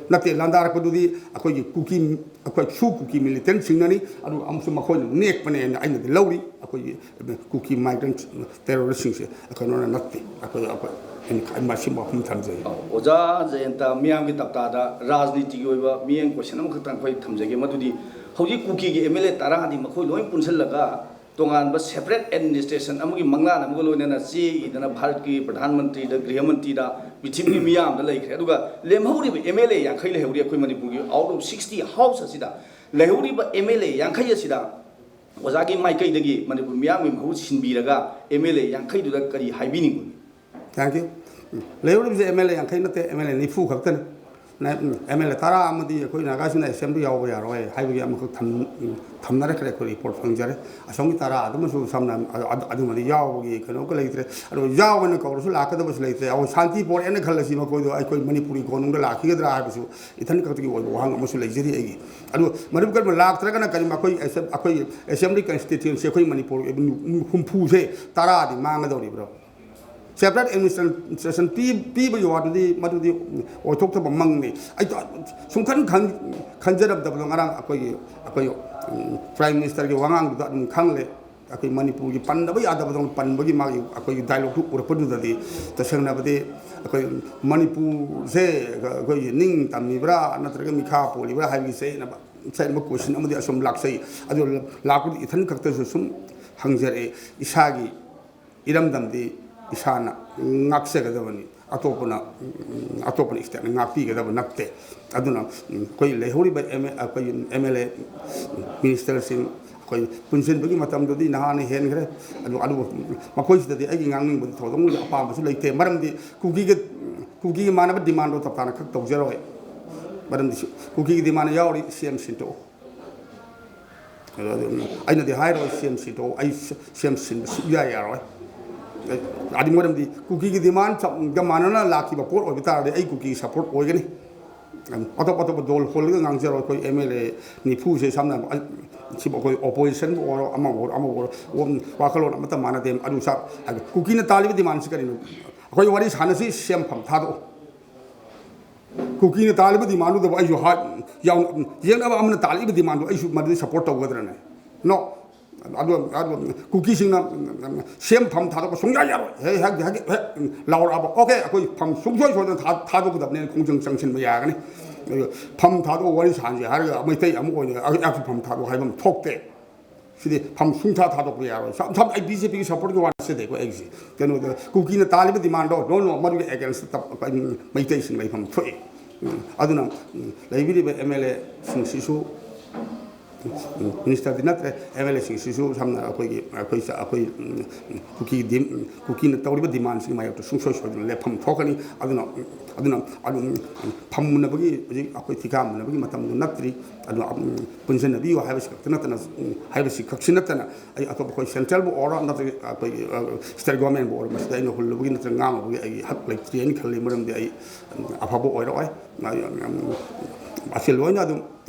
ꯅꯠꯇꯦ, ꯂꯥꯟꯗꯥꯔꯛꯄꯗꯨꯗꯤ ꯑꯩꯈꯣꯏꯒꯤ ꯀꯨꯀꯤ, ꯑꯩꯈꯣꯏ ꯁꯨ ꯀꯨꯀꯤ ꯃꯤꯂꯤꯇꯦꯟꯁꯤꯡꯅꯅꯤ, ꯑꯗꯨꯒ ꯑꯃꯁꯨ ꯃꯈꯣꯏꯅ ꯅꯦꯛꯄꯅꯦꯅ ꯑꯩꯅꯗꯤ ꯂꯧꯔꯤ꯫ ꯑꯩꯈꯣꯏꯒꯤ ꯀꯨꯀꯤ ꯃꯥꯏꯒ꯭ꯔꯦꯟꯠ ꯇꯦꯔꯣꯔꯤꯁꯁꯤꯡꯁꯦ ꯀꯩꯅꯣꯅ ꯅꯠꯇꯦ꯫ ꯑꯩꯈꯣꯏ, ꯑꯩꯈꯣꯏ, ꯑꯩꯅ ꯃꯁꯤ ꯋꯥꯐꯝ ꯊꯝꯖꯩ꯫ ꯑꯣꯖꯥ ꯖꯌꯟꯇ, ꯃꯤꯌꯥꯝꯒꯤ ꯇꯞꯇꯥꯗ ꯔꯥꯖꯅꯤꯇꯤꯒꯤ ꯑꯣꯏꯕ ꯃꯤꯠꯌꯦꯡ ꯀꯣꯏꯁꯟ ꯑꯃꯈꯛꯇꯪ ꯑꯩꯈꯣꯏ ꯊꯝꯖꯒꯦ꯫ ꯃꯗꯨꯗꯤ ꯍꯧꯖꯤꯛ ꯀꯨꯀꯤꯒꯤ ꯑꯦꯝ ꯑꯦꯜ ꯑꯦ ꯇꯔꯥꯗꯤ ꯃꯈꯣꯏ ꯂꯣꯏ ꯄꯨꯟꯁꯤꯜꯂꯒ ꯇꯣꯉꯥꯟꯕ ꯁꯦꯄꯔꯦꯠ ꯑꯦꯗꯃꯤꯅꯤꯁꯇ꯭ꯔꯦꯁꯟ ꯑꯃꯒꯤ ꯃꯪꯂꯥꯟ ꯑꯃꯒ ꯂꯣꯏꯅꯅ ꯆꯦ ꯏꯗꯅ ꯚꯥꯔꯠꯀꯤ ꯄ꯭ꯔꯙꯥꯟ ꯃꯟꯇ꯭ꯔꯤꯗ, ꯒ꯭ꯔꯤꯍ ꯃꯟꯇ꯭ꯔꯤꯗ, ꯄ꯭ꯔꯤꯊꯤꯕꯤꯒꯤ ꯃꯤꯌꯥꯝꯗ ꯂꯩꯈ꯭ꯔꯦ꯫ ꯑꯗꯨꯒ ꯂꯦꯝꯍꯧꯔꯤꯕ ꯑꯦꯝ ꯑꯦꯜ ꯑꯦ ꯌꯥꯡꯈꯩ ꯂꯩꯍꯧꯔꯤ ꯑꯩꯈꯣꯏ ꯃꯅꯤꯄꯨꯔꯒꯤ꯫ ꯑꯥꯎꯠ ꯑꯣꯐ ꯁꯤꯛꯁꯇꯤ ꯍꯥꯎꯁ ꯑꯁꯤꯗ ꯂꯩꯍꯧꯔꯤꯕ ꯑꯦꯝ ꯑꯦꯜ ꯑꯦ ꯌꯥꯡꯈꯩ ꯑꯁꯤꯗ ꯑꯣꯖꯥꯒꯤ ꯃꯥꯏꯀꯩꯗꯒꯤ ꯃꯅꯤꯄꯨꯔ ꯃꯤꯌꯥꯝꯒꯤ ꯃꯍꯨꯠ ꯁꯤꯟꯕꯤꯔꯒ ꯑꯦꯝ ꯑꯦꯜ ꯑꯦ ꯌꯥꯡꯈꯩꯗꯨꯗ ꯀꯔꯤ ꯍꯥꯏꯕꯤꯅꯤꯡꯕꯒꯦ? Thank you. ꯂꯩꯍꯧꯔꯤꯕꯁꯦ ꯑꯦꯝ ꯑꯦꯜ ꯑꯦ ꯌꯥꯡꯈꯩ ꯅꯠꯇꯦ, ꯑꯦꯝ ꯑꯦꯜ ꯑꯦ ꯅꯤꯐꯨ ꯈꯛꯇꯅꯤ꯫ ꯅ-, ꯑꯦꯝ ꯑꯦꯜ ꯑꯦ ꯇꯔꯥ ꯑꯃꯗꯤ ꯑꯩꯈꯣꯏ ꯅꯥꯒꯥꯁꯤꯡꯅ ꯑꯦꯁꯦꯝꯕ꯭ꯂꯤ ꯌꯥꯎꯕ ꯌꯥꯔꯣꯏ ꯍꯥꯏꯕꯒꯤ ꯑꯃꯈꯛ ꯊꯝ-, ꯊꯝꯅꯔꯛꯈ꯭ꯔꯦ, ꯑꯩꯈꯣꯏ ꯔꯤꯄꯣꯔꯠ ꯐꯪꯖꯔꯦ꯫ ꯑꯁꯣꯝꯒꯤ ꯇꯔꯥ ꯑꯗꯨꯃꯁꯨ ꯁꯝꯅ ꯑꯗꯨ-, ꯑꯗꯨ-, ꯑꯗꯨꯃꯗꯤ ꯌꯥꯎꯕꯒꯤ ꯀꯩꯅꯣꯒ ꯂꯩꯇ꯭ꯔꯦ꯫ ꯑꯗꯣ ꯌꯥꯎꯒꯅ ꯀꯧꯔꯁꯨ ꯂꯥꯛꯀꯗꯕꯁꯨ ꯂꯩꯇ꯭ꯔꯦ꯫ ꯑꯩꯈꯣꯏ ꯁꯥꯟꯇꯤ ꯄꯣꯔꯛꯑꯦꯅ ꯈꯜꯂꯁꯤ, ꯃꯈꯣꯏꯗꯣ ꯑꯩꯈꯣꯏ ꯃꯅꯤꯄꯨꯔꯒꯤ ꯀꯣꯅꯨꯡꯗ ꯂꯥꯛꯈꯤꯒꯗ꯭ꯔꯥ ꯍꯥꯏꯕꯁꯨ ꯏꯊꯟ ꯈꯛꯇꯒꯤ ꯑꯣꯏꯕ ꯋꯥꯍꯪ ꯑꯃꯁꯨ ꯂꯩꯖꯔꯤ ꯑꯩꯒꯤ꯫ ꯑꯗꯨ ꯃꯔꯨꯞ ꯀꯔꯝꯕ ꯂꯥꯛꯇ꯭ꯔꯒꯅ ꯀꯔꯤ ꯃꯈꯣꯏ ꯑꯦꯁꯦꯝ-, ꯑꯩꯈꯣꯏ ꯑꯦꯁꯦꯝꯕ꯭ꯂꯤ ꯀꯟꯁꯇꯤꯇ꯭ꯌꯨꯟꯁꯤ ꯑꯩꯈꯣꯏ ꯃꯅꯤꯄꯨꯔ ꯍꯨꯝꯐꯨꯁꯦ ꯇꯔꯥꯗꯤ ꯃꯥꯡꯒꯗꯧꯔꯤꯕ꯭ꯔꯣ? ꯁꯦꯄꯔꯦꯠ ꯑꯦꯗꯃꯤꯅꯤꯁꯇ꯭ꯔꯦꯁꯟ ꯄꯤ-, ꯄꯤꯕꯒꯤ ꯋꯥꯗꯨꯗꯤ ꯃꯗꯨꯗꯤ ꯑꯣꯏꯊꯣꯛꯇꯕ ꯃꯪꯅꯤ꯫ ꯑꯩ ꯁꯨꯝ ꯈꯟ-, ꯈꯟ-, ꯈꯟꯖꯔꯝꯗꯕꯗꯣ ꯉꯔꯥꯡ ꯑꯩꯈꯣꯏꯒꯤ, ꯑꯩꯈꯣꯏ, ꯎꯝ, ꯄ꯭ꯔꯥꯏꯝ ꯃꯤꯅꯤꯁꯇꯔꯒꯤ ꯋꯥꯉꯥꯡꯗꯨꯗ ꯑꯗꯨꯝ ꯈꯪꯂꯦ꯫ ꯑꯩꯈꯣꯏ ꯃꯅꯤꯄꯨꯔꯒꯤ ꯄꯟꯗꯕ ꯌꯥꯗꯕꯗꯧꯅ ꯄꯟꯕꯒꯤ ꯃꯥꯒꯤ ꯑꯩꯈꯣꯏꯒꯤ ꯗꯥꯏꯂꯣꯛꯇꯨ ꯎꯔꯛꯄꯗꯨꯗꯗꯤ ꯇꯁꯦꯡꯅꯕꯗꯤ ꯑꯩꯈꯣꯏ ꯃꯅꯤꯄꯨꯔꯁꯦ ꯑꯩꯈꯣꯏꯒꯤ ꯅꯤꯡ ꯇꯝꯃꯤꯕ꯭ꯔꯥ ꯅꯠꯇ꯭ꯔꯒ ꯃꯤꯈꯥ ꯄꯣꯜꯂꯤꯕ꯭ꯔꯥ ꯍꯥꯏꯕꯒꯤ ꯆꯌꯦꯠꯅꯕ, ꯆꯌꯦꯠꯅꯕ ꯀꯣꯏꯁꯟ ꯑꯃꯗꯤ ꯑꯁꯨꯝ ꯂꯥꯛꯆꯩ꯫ ꯑꯗꯨ ꯂꯥꯛꯄꯗꯤ ꯏꯊꯟ ꯈꯛꯇꯁꯨ ꯁꯨꯝ ꯍꯪꯖꯔꯛꯑꯦ꯫ ꯏꯁꯥꯒꯤ ꯏꯔꯝꯗꯝꯗꯤ ꯏꯁꯥꯅ ꯉꯥꯛꯆꯒꯗꯕꯅꯤ, ꯑꯇꯣꯞꯄꯅ, ꯑꯇꯣꯞꯄꯅ ꯏꯁꯇꯦꯠꯅ ꯉꯥꯛꯄꯤꯒꯗꯕ ꯅꯠꯇꯦ꯫ ꯑꯗꯨꯅ ꯑꯩꯈꯣꯏ ꯂꯩꯍꯧꯔꯤꯕ ꯑꯦꯝ ꯑꯦ, ꯑꯩꯈꯣꯏꯒꯤ ꯑꯦꯝ ꯑꯦꯜ ꯑꯦ, ꯃꯤꯅꯤꯁꯇꯔꯁꯤꯡ, ꯑꯩꯈꯣꯏ ꯄꯨꯟꯁꯤꯟꯕꯒꯤ ꯃꯇꯝꯗꯨꯗꯤ ꯅꯍꯥꯟꯅ ꯍꯦꯟꯈ꯭ꯔꯦ꯫ ꯑꯗꯨ, ꯑꯗꯨꯕꯨ ꯃꯈꯣꯏꯁꯤꯗꯗꯤ ꯑꯩꯒꯤ ꯉꯥꯡꯅꯤꯡꯕꯗꯤ ꯊꯣꯏꯗꯣꯛꯅ ꯑꯄꯥꯝꯕꯁꯨ ꯂꯩꯇꯦ꯫ ꯃꯔꯝꯗꯤ ꯀꯨꯀꯤꯒ, ꯀꯨꯀꯤꯒ ꯃꯥꯟꯅꯕ ꯗꯤꯃꯥꯟꯗꯣ ꯇꯞꯇꯥꯅ ꯈꯛ ꯇꯧꯖꯔꯣꯏ꯫ ꯃꯔꯝꯗꯤ ꯀꯨꯀꯤꯒꯤ ꯗꯤꯃꯥꯟ ꯌꯥꯎꯔꯤ, ꯁꯤ ꯑꯦꯝ ꯁꯤꯟꯇꯣꯛꯎ꯫ ꯑꯗꯣ ꯑꯗꯨꯝ ꯑꯩꯅꯗꯤ ꯍꯥꯏꯔꯣꯏ, ꯁꯤ ꯑꯦꯝ ꯁꯤꯟꯇꯣꯛꯎ, ꯑꯩ ꯁꯤ ꯑꯦꯝ ꯁꯤꯟꯕ ꯁꯨꯛꯌꯥ ꯌꯥꯔꯣꯏ꯫ ꯑꯗꯨ ꯃꯔꯝꯗꯤ ꯀꯨꯀꯤꯒꯤ ꯗꯤꯃꯥꯟꯒ ꯃꯥꯟꯅꯅ ꯂꯥꯛꯈꯤꯕ ꯄꯣꯠ ꯑꯣꯏꯕ ꯇꯥꯔꯗꯤ ꯑꯩ ꯀꯨꯀꯤꯒꯤ ꯁꯄꯣꯔꯠ ꯑꯣꯏꯒꯅꯤ꯫ ꯑꯇꯣꯞ ꯑꯇꯣꯞꯄ ꯗꯣꯜ ꯍꯣꯜꯂꯒ ꯉꯥꯡꯖꯔꯣꯏ꯫ ꯑꯩꯈꯣꯏ ꯑꯦꯝ ꯑꯦꯜ ꯑꯦ ꯅꯤꯐꯨꯁꯦ ꯁꯝꯅ ꯍꯥꯏꯔꯕ, ꯁꯤꯕꯨ ꯑꯩꯈꯣꯏ ꯑꯣꯄꯣꯖꯤꯁꯟꯕꯨ ꯑꯣꯏꯔꯣ, ꯑꯃꯕꯨ ꯑꯣꯏꯔꯣ, ꯑꯃꯕꯨ ꯑꯣꯏꯔꯣ, ꯋꯥꯈꯜꯂꯣꯟ ꯑꯃꯠꯇ ꯃꯥꯟꯅꯗꯦ꯫ ꯑꯗꯨ ꯁꯥ-, ꯀꯨꯀꯤꯅ ꯇꯥꯜꯂꯤꯕ ꯗꯤꯃꯥꯟꯁꯤ ꯀꯔꯤꯅꯣ? ꯑꯩꯈꯣꯏ ꯋꯥꯔꯤ ꯁꯥꯟꯅꯁꯤ, ꯁꯦꯝꯐꯝ ꯊꯥꯗꯣꯛꯎ꯫ ꯀꯨꯀꯤꯅ ꯇꯥꯜꯂꯤꯕ ꯗꯤꯃꯥꯟꯗꯨꯗꯕꯨ ꯑꯩꯁꯨ ꯍꯥ-, ꯌꯥꯎ-, ꯌꯦꯛꯅꯕ ꯑꯃꯅ ꯇꯥꯜꯂꯤꯕ ꯗꯤꯃꯥꯟꯗꯨ ꯑꯩꯁꯨ ꯃꯗꯨꯗ ꯁꯞꯄꯣꯔꯠ ꯇꯧꯒꯗ꯭ꯔꯅꯦ? ꯅꯣ꯫ ꯑꯗꯨ, ꯑꯗꯨ ꯀꯨꯀꯤꯁꯤꯡꯅ ꯁꯦꯝ ꯐꯝ ꯊꯥꯗꯣꯛꯄ ꯁꯨꯡꯌꯥ ꯌꯥꯔꯣꯏ꯫ ꯍꯦ, ꯍꯦꯛ, ꯍꯦꯛ, ꯍꯦꯛ ꯂꯥꯎꯔꯛꯑꯕ, "ꯑꯣꯀꯦ, ꯑꯩꯈꯣꯏ ꯐꯝ ꯁꯨꯡꯁꯣꯏ ꯁꯣꯏꯗꯅ ꯊꯥ-, ꯊꯥꯗꯣꯛꯀꯗꯕꯅꯦꯅ" ꯈꯣꯡꯖꯪ ꯆꯪꯁꯤꯟꯕ ꯌꯥꯒꯅꯤ꯫ ꯑꯗꯨ ꯐꯝ ꯊꯥꯗꯣꯛꯑ ꯋꯥꯔꯤ ꯁꯥꯍꯟꯁꯦ ꯍꯥꯏꯔꯒ ꯃꯩꯇꯩ ꯑꯃ ꯑꯣꯏꯅ ꯑꯩ-, ꯑꯩꯁꯨ ꯐꯝ ꯊꯥꯗꯣꯛ ꯍꯥꯏꯕ ꯑꯃ ꯊꯣꯛꯇꯦ꯫ ꯁꯤꯗꯤ ꯐꯝ ꯁꯨꯡꯊꯥ ꯊꯥꯗꯣꯛꯄ ꯌꯥꯔꯣꯏ꯫ ꯁꯝ-, ꯁꯝ-, ꯑꯩ ꯕꯤ ꯖꯦ ꯄꯤꯒꯤ ꯁꯞꯄꯣꯔꯠꯀꯤ ꯋꯥ ꯅꯠꯆꯗꯦꯀꯣ ꯑꯩꯒꯤꯁꯦ꯫ ꯀꯩꯅꯣꯗ ꯀꯨꯀꯤꯅ ꯇꯥꯜꯂꯤꯕ ꯗꯤꯃꯥꯟꯗꯣ, "ꯅꯣ, ꯅꯣ, ꯃꯗꯨꯒꯤ ꯑꯦꯒꯦꯟꯁꯇ ꯇꯞ-, ꯃꯩꯇꯩꯁꯤꯡ ꯂꯩꯐꯝ ꯊꯣꯛꯏ"꯫ ꯎꯝ, ꯑꯗꯨꯅ, ꯎꯝ, ꯂꯩꯕꯤꯔꯤꯕ ꯑꯦꯝ ꯑꯦꯜ ꯑꯦꯁꯤꯡꯁꯤꯁꯨ, ꯎꯝ, ꯃꯤꯅꯤꯁꯇꯔꯗꯤ ꯅꯠꯇ꯭ꯔꯦ, ꯑꯦꯝ ꯑꯦꯜ ꯑꯦꯁꯤꯡꯁꯤꯁꯨ ꯁꯝꯅ ꯑꯩꯈꯣꯏꯒꯤ, ꯑꯩꯈꯣꯏ ꯆ-, ꯑꯩꯈꯣꯏ, ꯎꯝ, ꯀꯨꯀꯤ ꯗꯤꯝ-, ꯀꯨꯀꯤꯅ ꯇꯧꯔꯤꯕ ꯗꯤꯃꯥꯟꯁꯤꯒꯤ ꯃꯥꯌꯣꯛꯇ ꯁꯨꯡꯁꯣꯏ ꯁꯣꯏꯗꯅ ꯂꯦꯞꯐꯝ ꯊꯣꯛꯀꯅꯤ꯫ ꯑꯗꯨꯅ, ꯎꯝ, ꯑꯗꯨꯅ, ꯑꯗꯨꯝ, ꯎꯝ, ꯐꯝꯃꯨꯅꯕꯒꯤ ꯍꯧꯖꯤꯛ ꯑꯩꯈꯣꯏ ꯊꯤꯀꯥ ꯃꯨꯟꯅꯕꯒꯤ ꯃꯇꯝꯗꯨ ꯅꯠꯇ꯭ꯔꯤ꯫ ꯑꯗꯨꯅ, ꯎꯝ, ꯄꯨꯟꯁꯤꯟꯅꯕꯤꯌꯨ ꯍꯥꯏꯕꯁꯤ ꯈꯛꯇ ꯅꯠꯇꯅ, ꯎꯝ, ꯍꯥꯏꯕꯁꯤ ꯈꯛꯁꯤ ꯅꯠꯇꯅ, ꯑꯩ ꯑꯇꯣꯞꯄ ꯑꯩꯈꯣꯏ ꯁꯦꯟꯇ꯭ꯔꯦꯜꯕꯨ ꯑꯣꯏꯔꯣ ꯅꯠꯇ꯭ꯔꯒ ꯑꯩꯈꯣꯏꯒꯤ, ꯑ, ꯁ꯭ꯇꯦꯠ ꯒꯣꯔꯃꯦꯟꯕꯨ ꯑꯣꯏꯔꯣ, ꯃꯁꯤꯗ ꯑꯩꯅ ꯍꯨꯜꯂꯨꯕꯒꯤ ꯅꯠꯇ꯭ꯔꯒ ꯉꯥꯡꯂꯨꯕꯒꯤ ꯑꯩꯒꯤ ꯍꯛ ꯂꯩꯇ꯭ꯔꯤ ꯍꯥꯏꯅ ꯈꯜꯂꯤ꯫ ꯃꯔꯝꯗꯤ ꯑꯩ, ꯎꯝ, ꯑꯐꯕ ꯑꯣꯏꯔꯛꯑꯣꯏ꯫ ꯑ, ꯎꯝ, ꯑꯁꯤ ꯂꯣꯏꯅ ꯑꯗꯨꯝ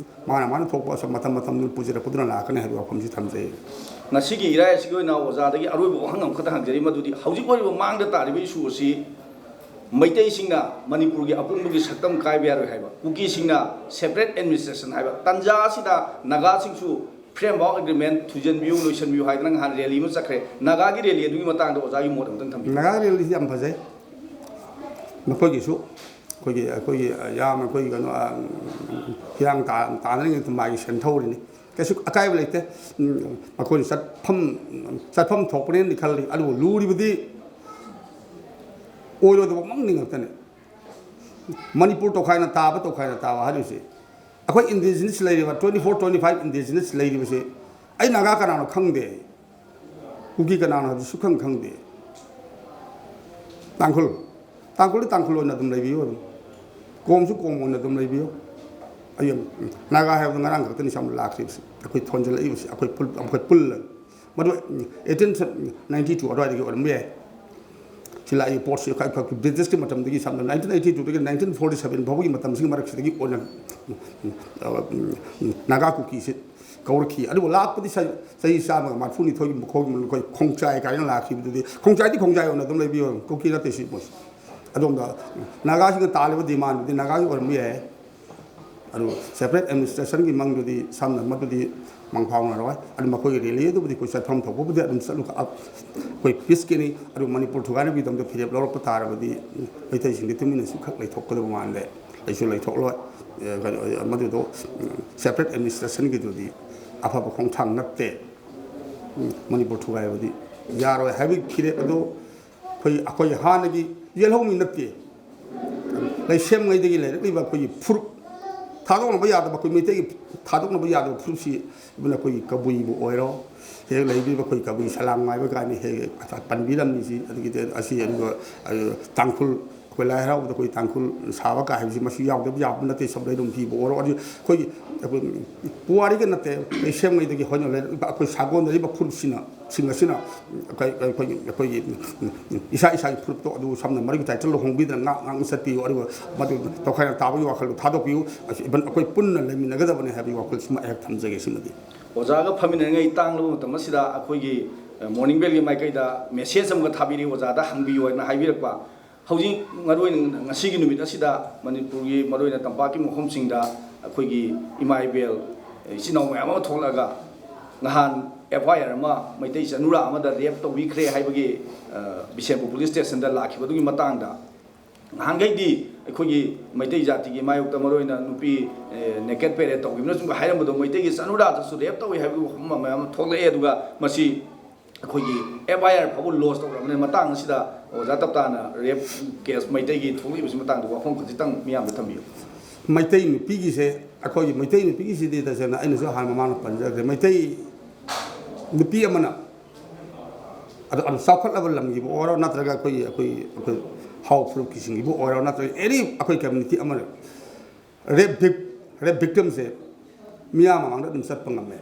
ꯃꯥꯅ ꯃꯥꯅ ꯊꯣꯛꯄ ꯑꯁꯨꯝ ꯃꯇꯝ ꯃꯇꯝꯗꯨꯅ ꯄꯨꯖꯔꯛꯄꯗꯨꯅ ꯂꯥꯛꯀꯅꯤ ꯍꯥꯏꯕ ꯋꯥꯐꯝꯁꯤ ꯊꯝꯖꯩ꯫ ꯉꯁꯤꯒꯤ ꯏꯔꯥꯏ ꯑꯁꯤꯒꯤ ꯑꯣꯏꯅ ꯑꯣꯖꯥꯗꯒꯤ ꯑꯔꯣꯏꯕ ꯋꯥꯍꯪ ꯑꯃꯈꯛꯇ ꯍꯪꯖꯔꯤ, ꯃꯗꯨꯗꯤ ꯍꯧꯖꯤꯛ ꯑꯣꯏꯔꯤꯕ ꯃꯥꯡꯗ ꯇꯥꯔꯤꯕ ꯏꯁꯨ ꯑꯁꯤ ꯃꯩꯇꯩꯁꯤꯡꯅ ꯃꯅꯤꯄꯨꯔꯒꯤ ꯑꯄꯨꯟꯕꯒꯤ ꯁꯛꯇꯝ ꯀꯥꯏꯕ ꯌꯥꯔꯣꯏ ꯍꯥꯏꯕ, ꯀꯨꯀꯤꯁꯤꯡꯅ ꯁꯦꯄꯔꯦꯠ ꯑꯦꯗꯃꯤꯅꯤꯁꯇ꯭ꯔꯦꯁꯟ ꯍꯥꯏꯕ, ꯇꯥꯟꯖꯥ ꯑꯁꯤꯗ ꯅꯥꯒꯥꯁꯤꯡꯁꯨ ꯐ꯭ꯔꯦꯝꯋꯥꯔꯛ ꯑꯦꯒ꯭ꯔꯤꯃꯦꯟ ꯊꯨꯖꯟꯕꯤꯌꯨ, ꯂꯣꯏꯁꯟꯕꯤꯌꯨ ꯍꯥꯏꯗꯅ ꯉꯍꯥꯟ ꯔꯦꯂꯤ ꯑꯃ ꯆꯠꯈ꯭ꯔꯦ꯫ ꯅꯥꯒꯥꯒꯤ ꯔꯦꯂꯤ ꯑꯗꯨꯒꯤ ꯃꯇꯥꯡꯗ ꯑꯣꯖꯥꯒꯤ ꯃꯣꯠ ꯑꯝꯇꯪ ꯊꯝꯕꯤꯌꯨ꯫ ꯅꯥꯒꯥꯒꯤ ꯔꯦꯂꯤꯁꯤ ꯌꯥꯝ ꯐꯖꯩ꯫ ꯃꯈꯣꯏꯒꯤꯁꯨ ꯑꯩꯈꯣꯏꯒꯤ, ꯑꯩꯈꯣꯏꯒꯤ, ꯑ, ꯌꯥꯝ ꯑꯩꯈꯣꯏꯒꯤ ꯀꯩꯅꯣ, ꯑ, ꯍꯤꯌꯥꯡ ꯇꯥ-, ꯇꯥꯅꯔꯤꯉꯩꯗ ꯃꯥꯒꯤ ꯁꯦꯟ ꯊꯧꯔꯤꯅꯤ꯫ ꯀꯩꯁꯨ ꯑꯀꯥꯏꯕ ꯂꯩꯇꯦ꯫ ꯎꯝ, ꯃꯈꯣꯏꯅ ꯆꯠꯐꯝ, ꯆꯠꯐꯝ ꯊꯣꯛꯄꯅꯦꯅꯗꯤ ꯈꯜꯂꯤ꯫ ꯑꯗꯨꯕꯨ ꯂꯨꯔꯤꯕꯗꯤ ꯑꯣꯏꯔꯣꯏꯗꯕ ꯃꯪꯗꯤ ꯉꯥꯛꯇꯅꯤ꯫ ꯃꯅꯤꯄꯨꯔ ꯇꯣꯈꯥꯏꯅ ꯇꯥꯕ, ꯇꯣꯈꯥꯏꯅ ꯇꯥꯕ ꯍꯥꯏꯔꯤꯕꯁꯤ ꯑꯩꯈꯣꯏ ꯏꯟꯗꯤꯖꯤꯅꯁ ꯂꯩꯔꯤꯕ, twenty four, twenty five indigenous ꯂꯩꯔꯤꯕꯁꯤ ꯑꯩ ꯅꯥꯒꯥ ꯀꯅꯥꯅꯣ ꯈꯪꯗꯦ꯫ ꯀꯨꯀꯤ ꯀꯅꯥꯅꯣ ꯍꯥꯏꯕꯗꯨ ꯁꯨꯈꯪ ꯈꯪꯗꯦ꯫ ꯇꯥꯡꯈꯨꯜ, ꯇꯥꯡꯈꯨꯜꯗꯤ ꯇꯥꯡꯈꯨꯜ ꯑꯣꯏꯅ ꯑꯗꯨꯝ ꯂꯩꯕꯤꯌꯨ ꯑꯗꯨꯝ꯫ ꯀꯣꯝꯁꯨ ꯀꯣꯝ ꯑꯣꯏꯅ ꯑꯗꯨꯝ ꯂꯩꯕꯤꯌꯨ꯫ ꯑꯩ, ꯅꯥꯒꯥ ꯍꯥꯏꯕꯗꯨ ꯉꯔꯥꯡ ꯈꯛꯇꯅꯤ ꯁꯣꯝꯗ ꯂꯥꯛꯈ꯭ꯔꯤꯕꯁꯤ꯫ ꯑꯩꯈꯣꯏ ꯊꯣꯟꯖꯜꯂꯛꯏꯕꯁꯤ, ꯑꯩꯈꯣꯏ ꯄꯨꯜ-, ꯑꯩꯈꯣꯏ ꯄꯨꯜꯂꯒ꯫ ꯃꯗꯨ eighteen ninety two ꯑꯗꯨꯋꯥꯏꯗꯒꯤ ꯑꯣꯏꯔꯝꯕ ꯌꯥꯏ꯫ ꯁꯤ ꯂꯥꯛꯏꯕ ꯄꯣꯠꯁꯤ ꯈ-, ꯈ-, ꯕ꯭ꯔꯤꯇꯤꯁꯀꯤ ꯃꯇꯝꯗꯒꯤ ꯁꯝꯅ nineteen eighty two ꯗꯒꯤ nineteen forty seven ꯐꯥꯎꯕꯒꯤ ꯃꯇꯝꯁꯤꯒꯤ ꯃꯔꯛꯁꯤꯗꯒꯤ ꯑꯣꯏꯅ, ꯑ, ꯅꯥꯒꯥ ꯀꯨꯀꯤꯁꯤ ꯀꯧꯔꯛꯈꯤ꯫ ꯑꯗꯨꯕꯨ ꯂꯥꯛꯄꯗꯤ ꯆꯍꯤ, ꯆꯍꯤ ꯆꯥꯝꯃꯒ ꯃꯔꯤꯐꯨ ꯅꯤꯊꯣꯏꯒꯤ ꯃꯈꯣꯏꯒꯤ ꯑꯩꯈꯣꯏ ꯈꯣꯡꯆꯥꯏ ꯀꯥꯏꯅ ꯂꯥꯛꯈꯤꯕꯗꯨꯗꯤ, ꯈꯣꯡꯆꯥꯏꯗꯤ ꯈꯣꯡꯆꯥꯏ ꯑꯣꯏꯅ ꯑꯗꯨꯝ ꯂꯩꯕꯤꯌꯣ, ꯀꯨꯀꯤ ꯅꯠꯇꯦ ꯁꯤ ꯃꯣꯏꯁꯤ꯫ ꯑꯗꯣꯝꯗ ꯅꯥꯒꯥꯁꯤꯡꯅ ꯇꯥꯜꯂꯤꯕ ꯗꯤꯃꯥꯟꯗꯨꯗꯤ ꯅꯥꯒꯥꯒꯤ ꯑꯣꯏꯔꯝꯕ ꯌꯥꯏ꯫ ꯑꯗꯨ ꯁꯦꯄꯔꯦꯠ ꯑꯦꯗꯃꯤꯅꯤꯁꯇ꯭ꯔꯦꯁꯟꯒꯤ ꯃꯪꯗꯨꯗꯤ ꯁꯝꯅ ꯃꯗꯨꯗꯤ ꯃꯪ ꯐꯥꯎꯅꯔꯣꯏ꯫ ꯑꯗꯨ ꯃꯈꯣꯏꯒꯤ ꯔꯦꯂꯤ ꯑꯗꯨꯕꯨꯗꯤ ꯑꯩꯈꯣꯏ ꯆꯠꯐꯝ ꯊꯣꯛꯄꯕꯨꯗꯤ ꯑꯗꯨꯝ ꯆꯠꯂꯨ, ꯑꯩꯈꯣꯏ ꯄꯤꯁꯀꯤꯅꯤ꯫ ꯑꯗꯨ ꯃꯅꯤꯄꯨꯔ ꯊꯨꯒꯥꯏꯅꯕꯒꯤꯗꯃꯛꯇ ꯐꯤꯔꯦꯞ ꯂꯧꯔꯛꯄ ꯇꯥꯔꯕꯗꯤ ꯃꯩꯇꯩꯁꯤꯡꯗꯤ ꯇꯨꯃꯤꯟꯅꯁꯨ ꯈꯛ ꯂꯩꯊꯣꯛꯀꯗꯕ ꯃꯥꯟꯗꯦ꯫ ꯑꯩꯁꯨ ꯂꯩꯊꯣꯛꯂꯣꯏ꯫ ꯑꯦ, ꯀꯩꯅꯣ, ꯑꯦ, ꯃꯗꯨꯗꯣ, ꯎꯝ, ꯁꯦꯄꯔꯦꯠ ꯑꯦꯗꯃꯤꯅꯤꯁꯇ꯭ꯔꯦꯁꯟꯒꯤꯗꯨꯗꯤ ꯑꯐꯕ ꯈꯣꯡꯊꯥꯡ ꯅꯠꯇꯦ꯫ ꯎꯝ, ꯃꯅꯤꯄꯨꯔ ꯊꯨꯒꯥꯏꯕꯗꯤ ꯌꯥꯔꯣꯏ ꯍꯥꯏꯕꯒꯤ ꯐꯤꯔꯦꯞ ꯑꯗꯨ ꯑꯩꯈꯣꯏ, ꯑꯩꯈꯣꯏ ꯍꯥꯟꯅꯒꯤ ꯌꯦꯜꯍꯧꯃꯤ ꯅꯠꯇꯦ꯫ ꯂꯩꯁꯦꯝꯉꯩꯗꯒꯤ ꯂꯩꯔꯛꯂꯤꯕ ꯑꯩꯈꯣꯏꯒꯤ ꯐꯨꯔꯨꯞ, ꯊꯥꯗꯣꯛꯅꯕ ꯌꯥꯗꯕ, ꯑꯩꯈꯣꯏ ꯃꯩꯇꯩꯒꯤ ꯊꯥꯗꯣꯛꯅꯕ ꯌꯥꯗꯕ ꯐꯨꯔꯨꯞꯁꯤ, even ꯑꯩꯈꯣꯏꯒꯤ ꯀꯕꯨꯏꯕꯨ ꯑꯣꯏꯔꯣ, ꯍꯦꯛ ꯂꯩꯕꯤꯕ ꯑꯩꯈꯣꯏ ꯀꯕꯨꯏ ꯁꯂꯥꯡ ꯃꯥꯏꯕ ꯀꯥꯏꯅ ꯍꯦꯛ ꯍꯦꯛ ꯄꯟꯕꯤꯔꯝꯃꯤꯁꯤ, ꯑꯗꯒꯤꯗꯤ ꯑꯁꯤ, ꯑꯗꯨꯒ, ꯑ, ꯇꯥꯡꯈꯨꯜ, ꯑꯩꯈꯣꯏ ꯂꯥꯏ ꯍꯔꯥꯎꯕꯗ ꯑꯩꯈꯣꯏ ꯇꯥꯡꯈꯨꯜ ꯁꯥꯕ ꯀꯥꯏ ꯍꯥꯏꯕꯁꯤ ꯃꯁꯤ ꯌꯥꯎꯗꯕ ꯌꯥꯕ ꯅꯠꯇꯦ꯫ ꯁꯝꯂꯩꯔꯣꯝ ꯐꯤꯕꯨ ꯑꯣꯏꯔꯣ, ꯑꯗꯨ ꯑꯩꯈꯣꯏꯒꯤ, ꯑꯩꯈꯣꯏ ꯄꯨꯋꯥꯔꯤꯒ ꯅꯠꯇꯦ, ꯂꯩꯁꯦꯝꯉꯩꯗꯒꯤ ꯍꯧꯅ ꯂꯩꯔꯛꯂꯤꯕ ꯑꯩꯈꯣꯏ ꯁꯥꯒꯣꯟꯅꯔꯤꯕ ꯐꯨꯔꯨꯞꯁꯤꯡꯅ, ꯁꯤꯡ ꯑꯁꯤꯅ ꯑꯩꯈꯣꯏ, ꯑꯩꯈꯣꯏꯒꯤ, ꯑꯩꯈꯣꯏꯒꯤ ꯏꯁꯥ ꯏꯁꯥꯒꯤ ꯐꯨꯔꯨꯞꯇꯣ, ꯑꯗꯨ ꯁꯝꯅ ꯃꯔꯤꯒꯤ ꯇꯥꯏꯇꯜ ꯂꯨꯍꯣꯡꯕꯤꯗꯅ ꯉꯥꯛ ꯉꯥꯛꯅ ꯆꯠꯄꯤꯌꯨ, ꯑꯗꯨꯒ ꯃꯗꯨ ꯇꯣꯈꯥꯏꯅ ꯇꯥꯕꯒꯤ ꯋꯥꯈꯜꯗꯣ ꯊꯥꯗꯣꯛꯄꯤꯌꯨ꯫ ꯑꯁꯤ even ꯑꯩꯈꯣꯏ ꯄꯨꯟꯅ ꯂꯩꯃꯤꯟꯅꯒꯗꯕꯅꯤ ꯍꯥꯏꯕꯒꯤ ꯋꯥꯈꯜꯁꯤꯃ ꯑꯩꯍꯥꯛ ꯊꯝꯖꯒꯦ꯫ ꯁꯤꯃꯗꯤ ꯑꯣꯖꯥꯒ ꯐꯝꯃꯤꯟꯅꯔꯤꯉꯩ ꯇꯥꯡꯂꯕ ꯃꯇꯝ ꯑꯁꯤꯗ ꯑꯩꯈꯣꯏꯒꯤ, ꯑ, ꯃꯣꯔꯅꯤꯡ ꯕꯦꯜꯒꯤ ꯃꯥꯏꯀꯩꯗ ꯃꯦꯁꯦꯖ ꯑꯃꯒ ꯊꯥꯕꯤꯔꯤ, ꯑꯣꯖꯥꯗ ꯍꯪꯕꯤꯌꯨ ꯍꯥꯏꯅ ꯍꯥꯏꯕꯤꯔꯛꯄ꯫ ꯍꯧꯖꯤꯛ ꯃꯔꯨꯑꯣꯏꯅ ꯉꯁꯤꯒꯤ ꯅꯨꯃꯤꯠ ꯑꯁꯤꯗ ꯃꯅꯤꯄꯨꯔꯒꯤ ꯃꯔꯨꯑꯣꯏꯅ ꯇꯝꯄꯥꯛꯀꯤ ꯃꯐꯝꯁꯤꯡꯗ ꯑꯩꯈꯣꯏꯒꯤ ꯏꯃꯥ ꯏꯕꯦꯜ, ꯏꯆꯤꯟ ꯏꯅꯥꯎ ꯃꯌꯥꯝ ꯑꯃ ꯊꯣꯛꯂꯛꯑꯒ ꯅꯍꯥꯟ ꯑꯦꯐ ꯑꯥꯏ ꯑꯥꯔ ꯑꯃ ꯃꯩꯇꯩ ꯆꯅꯨꯔꯥ ꯑꯃꯗ ꯔꯦꯞ ꯇꯧꯕꯤꯈ꯭ꯔꯦ ꯍꯥꯏꯕꯒꯤ, ꯑ, ꯕꯤꯁꯦꯝꯄꯨꯔ ꯄꯨꯂꯤꯁ ꯁ꯭ꯇꯦꯁꯟꯗ ꯂꯥꯛꯈꯤꯕꯗꯨꯒꯤ ꯃꯇꯥꯡꯗ, ꯅꯍꯥꯟꯈꯩꯗꯤ ꯑꯩꯈꯣꯏꯒꯤ ꯃꯩꯇꯩ ꯖꯥꯇꯤꯒꯤ ꯃꯥꯌꯣꯛꯇ ꯃꯔꯨꯑꯣꯏꯅ ꯅꯨꯄꯤ, ꯑꯦ, ꯅꯦꯀꯦꯠ ꯄꯦꯔꯦꯠ ꯇꯧꯈꯤꯕꯅꯆꯤꯡꯕ ꯍꯥꯏꯔꯝꯕꯗꯣ, ꯃꯩꯇꯩꯒꯤ ꯆꯅꯨꯔꯥꯗꯁꯨ ꯔꯦꯞ ꯇꯧꯏ ꯍꯥꯏꯕꯒꯤ ꯋꯥꯐꯝ ꯃꯌꯥꯝ ꯑꯃ ꯊꯣꯛꯂꯛꯑꯦ꯫ ꯑꯗꯨꯒ ꯃꯁꯤ ꯑꯩꯈꯣꯏꯒꯤ ꯑꯦꯐ ꯑꯥꯏ ꯑꯥꯔ ꯐꯥꯎꯕ ꯂꯣꯟꯆ ꯇꯧꯔꯕꯅꯤꯅ, ꯃꯇꯥꯡ ꯑꯁꯤꯗ ꯑꯣꯖꯥ ꯇꯞꯇꯥꯅ ꯔꯦꯞ ꯀꯦꯁ ꯃꯩꯇꯩꯒꯤ ꯊꯣꯛꯂꯛꯏꯕꯁꯤ ꯃꯇꯥꯡꯗ ꯋꯥꯐꯝ ꯈꯖꯤꯛꯇꯪ ꯃꯤꯌꯥꯝꯗ ꯊꯝꯕꯤꯌꯨ꯫ ꯃꯩꯇꯩ ꯅꯨꯄꯤꯒꯤꯁꯦ, ꯑꯩꯈꯣꯏꯒꯤ ꯃꯩꯇꯩ ꯅꯨꯄꯤꯒꯤꯁꯤꯗꯤ ꯇꯁꯦꯡꯅ ꯑꯩꯅꯁꯨ ꯍꯥꯟꯅ ꯃꯃꯥꯡꯗ ꯄꯟꯖꯈ꯭ꯔꯦ, ꯃꯩꯇꯩ ꯅꯨꯄꯤ ꯑꯃꯅ ꯑꯗꯣ, ꯑꯗꯣ ꯆꯥꯎꯈꯠꯂꯕ ꯂꯝꯒꯤꯕꯨ ꯑꯣꯏꯔꯣ, ꯅꯠꯇ꯭ꯔꯒ ꯑꯩꯈꯣꯏꯒꯤ, ꯑꯩꯈꯣꯏ, ꯑꯩꯈꯣꯏ ꯍꯥꯎ ꯐꯨꯔꯨꯞꯀꯤꯁꯤꯡꯒꯤꯕꯨ ꯑꯣꯏꯔꯣ, ꯅꯠꯇ꯭ꯔꯒ ꯑꯦꯅꯤ ꯑꯩꯈꯣꯏ ꯀꯝꯃ꯭ꯌꯨꯅꯤꯇꯤ ꯑꯃꯅ ꯔꯦꯞ ꯚꯤꯛ-, ꯔꯦꯞ ꯚꯤꯛꯇꯤꯝꯁꯦ ꯃꯤꯌꯥꯝ ꯃꯃꯥꯡꯗ ꯑꯗꯨꯝ ꯆꯠꯄ ꯉꯝꯃꯦ꯫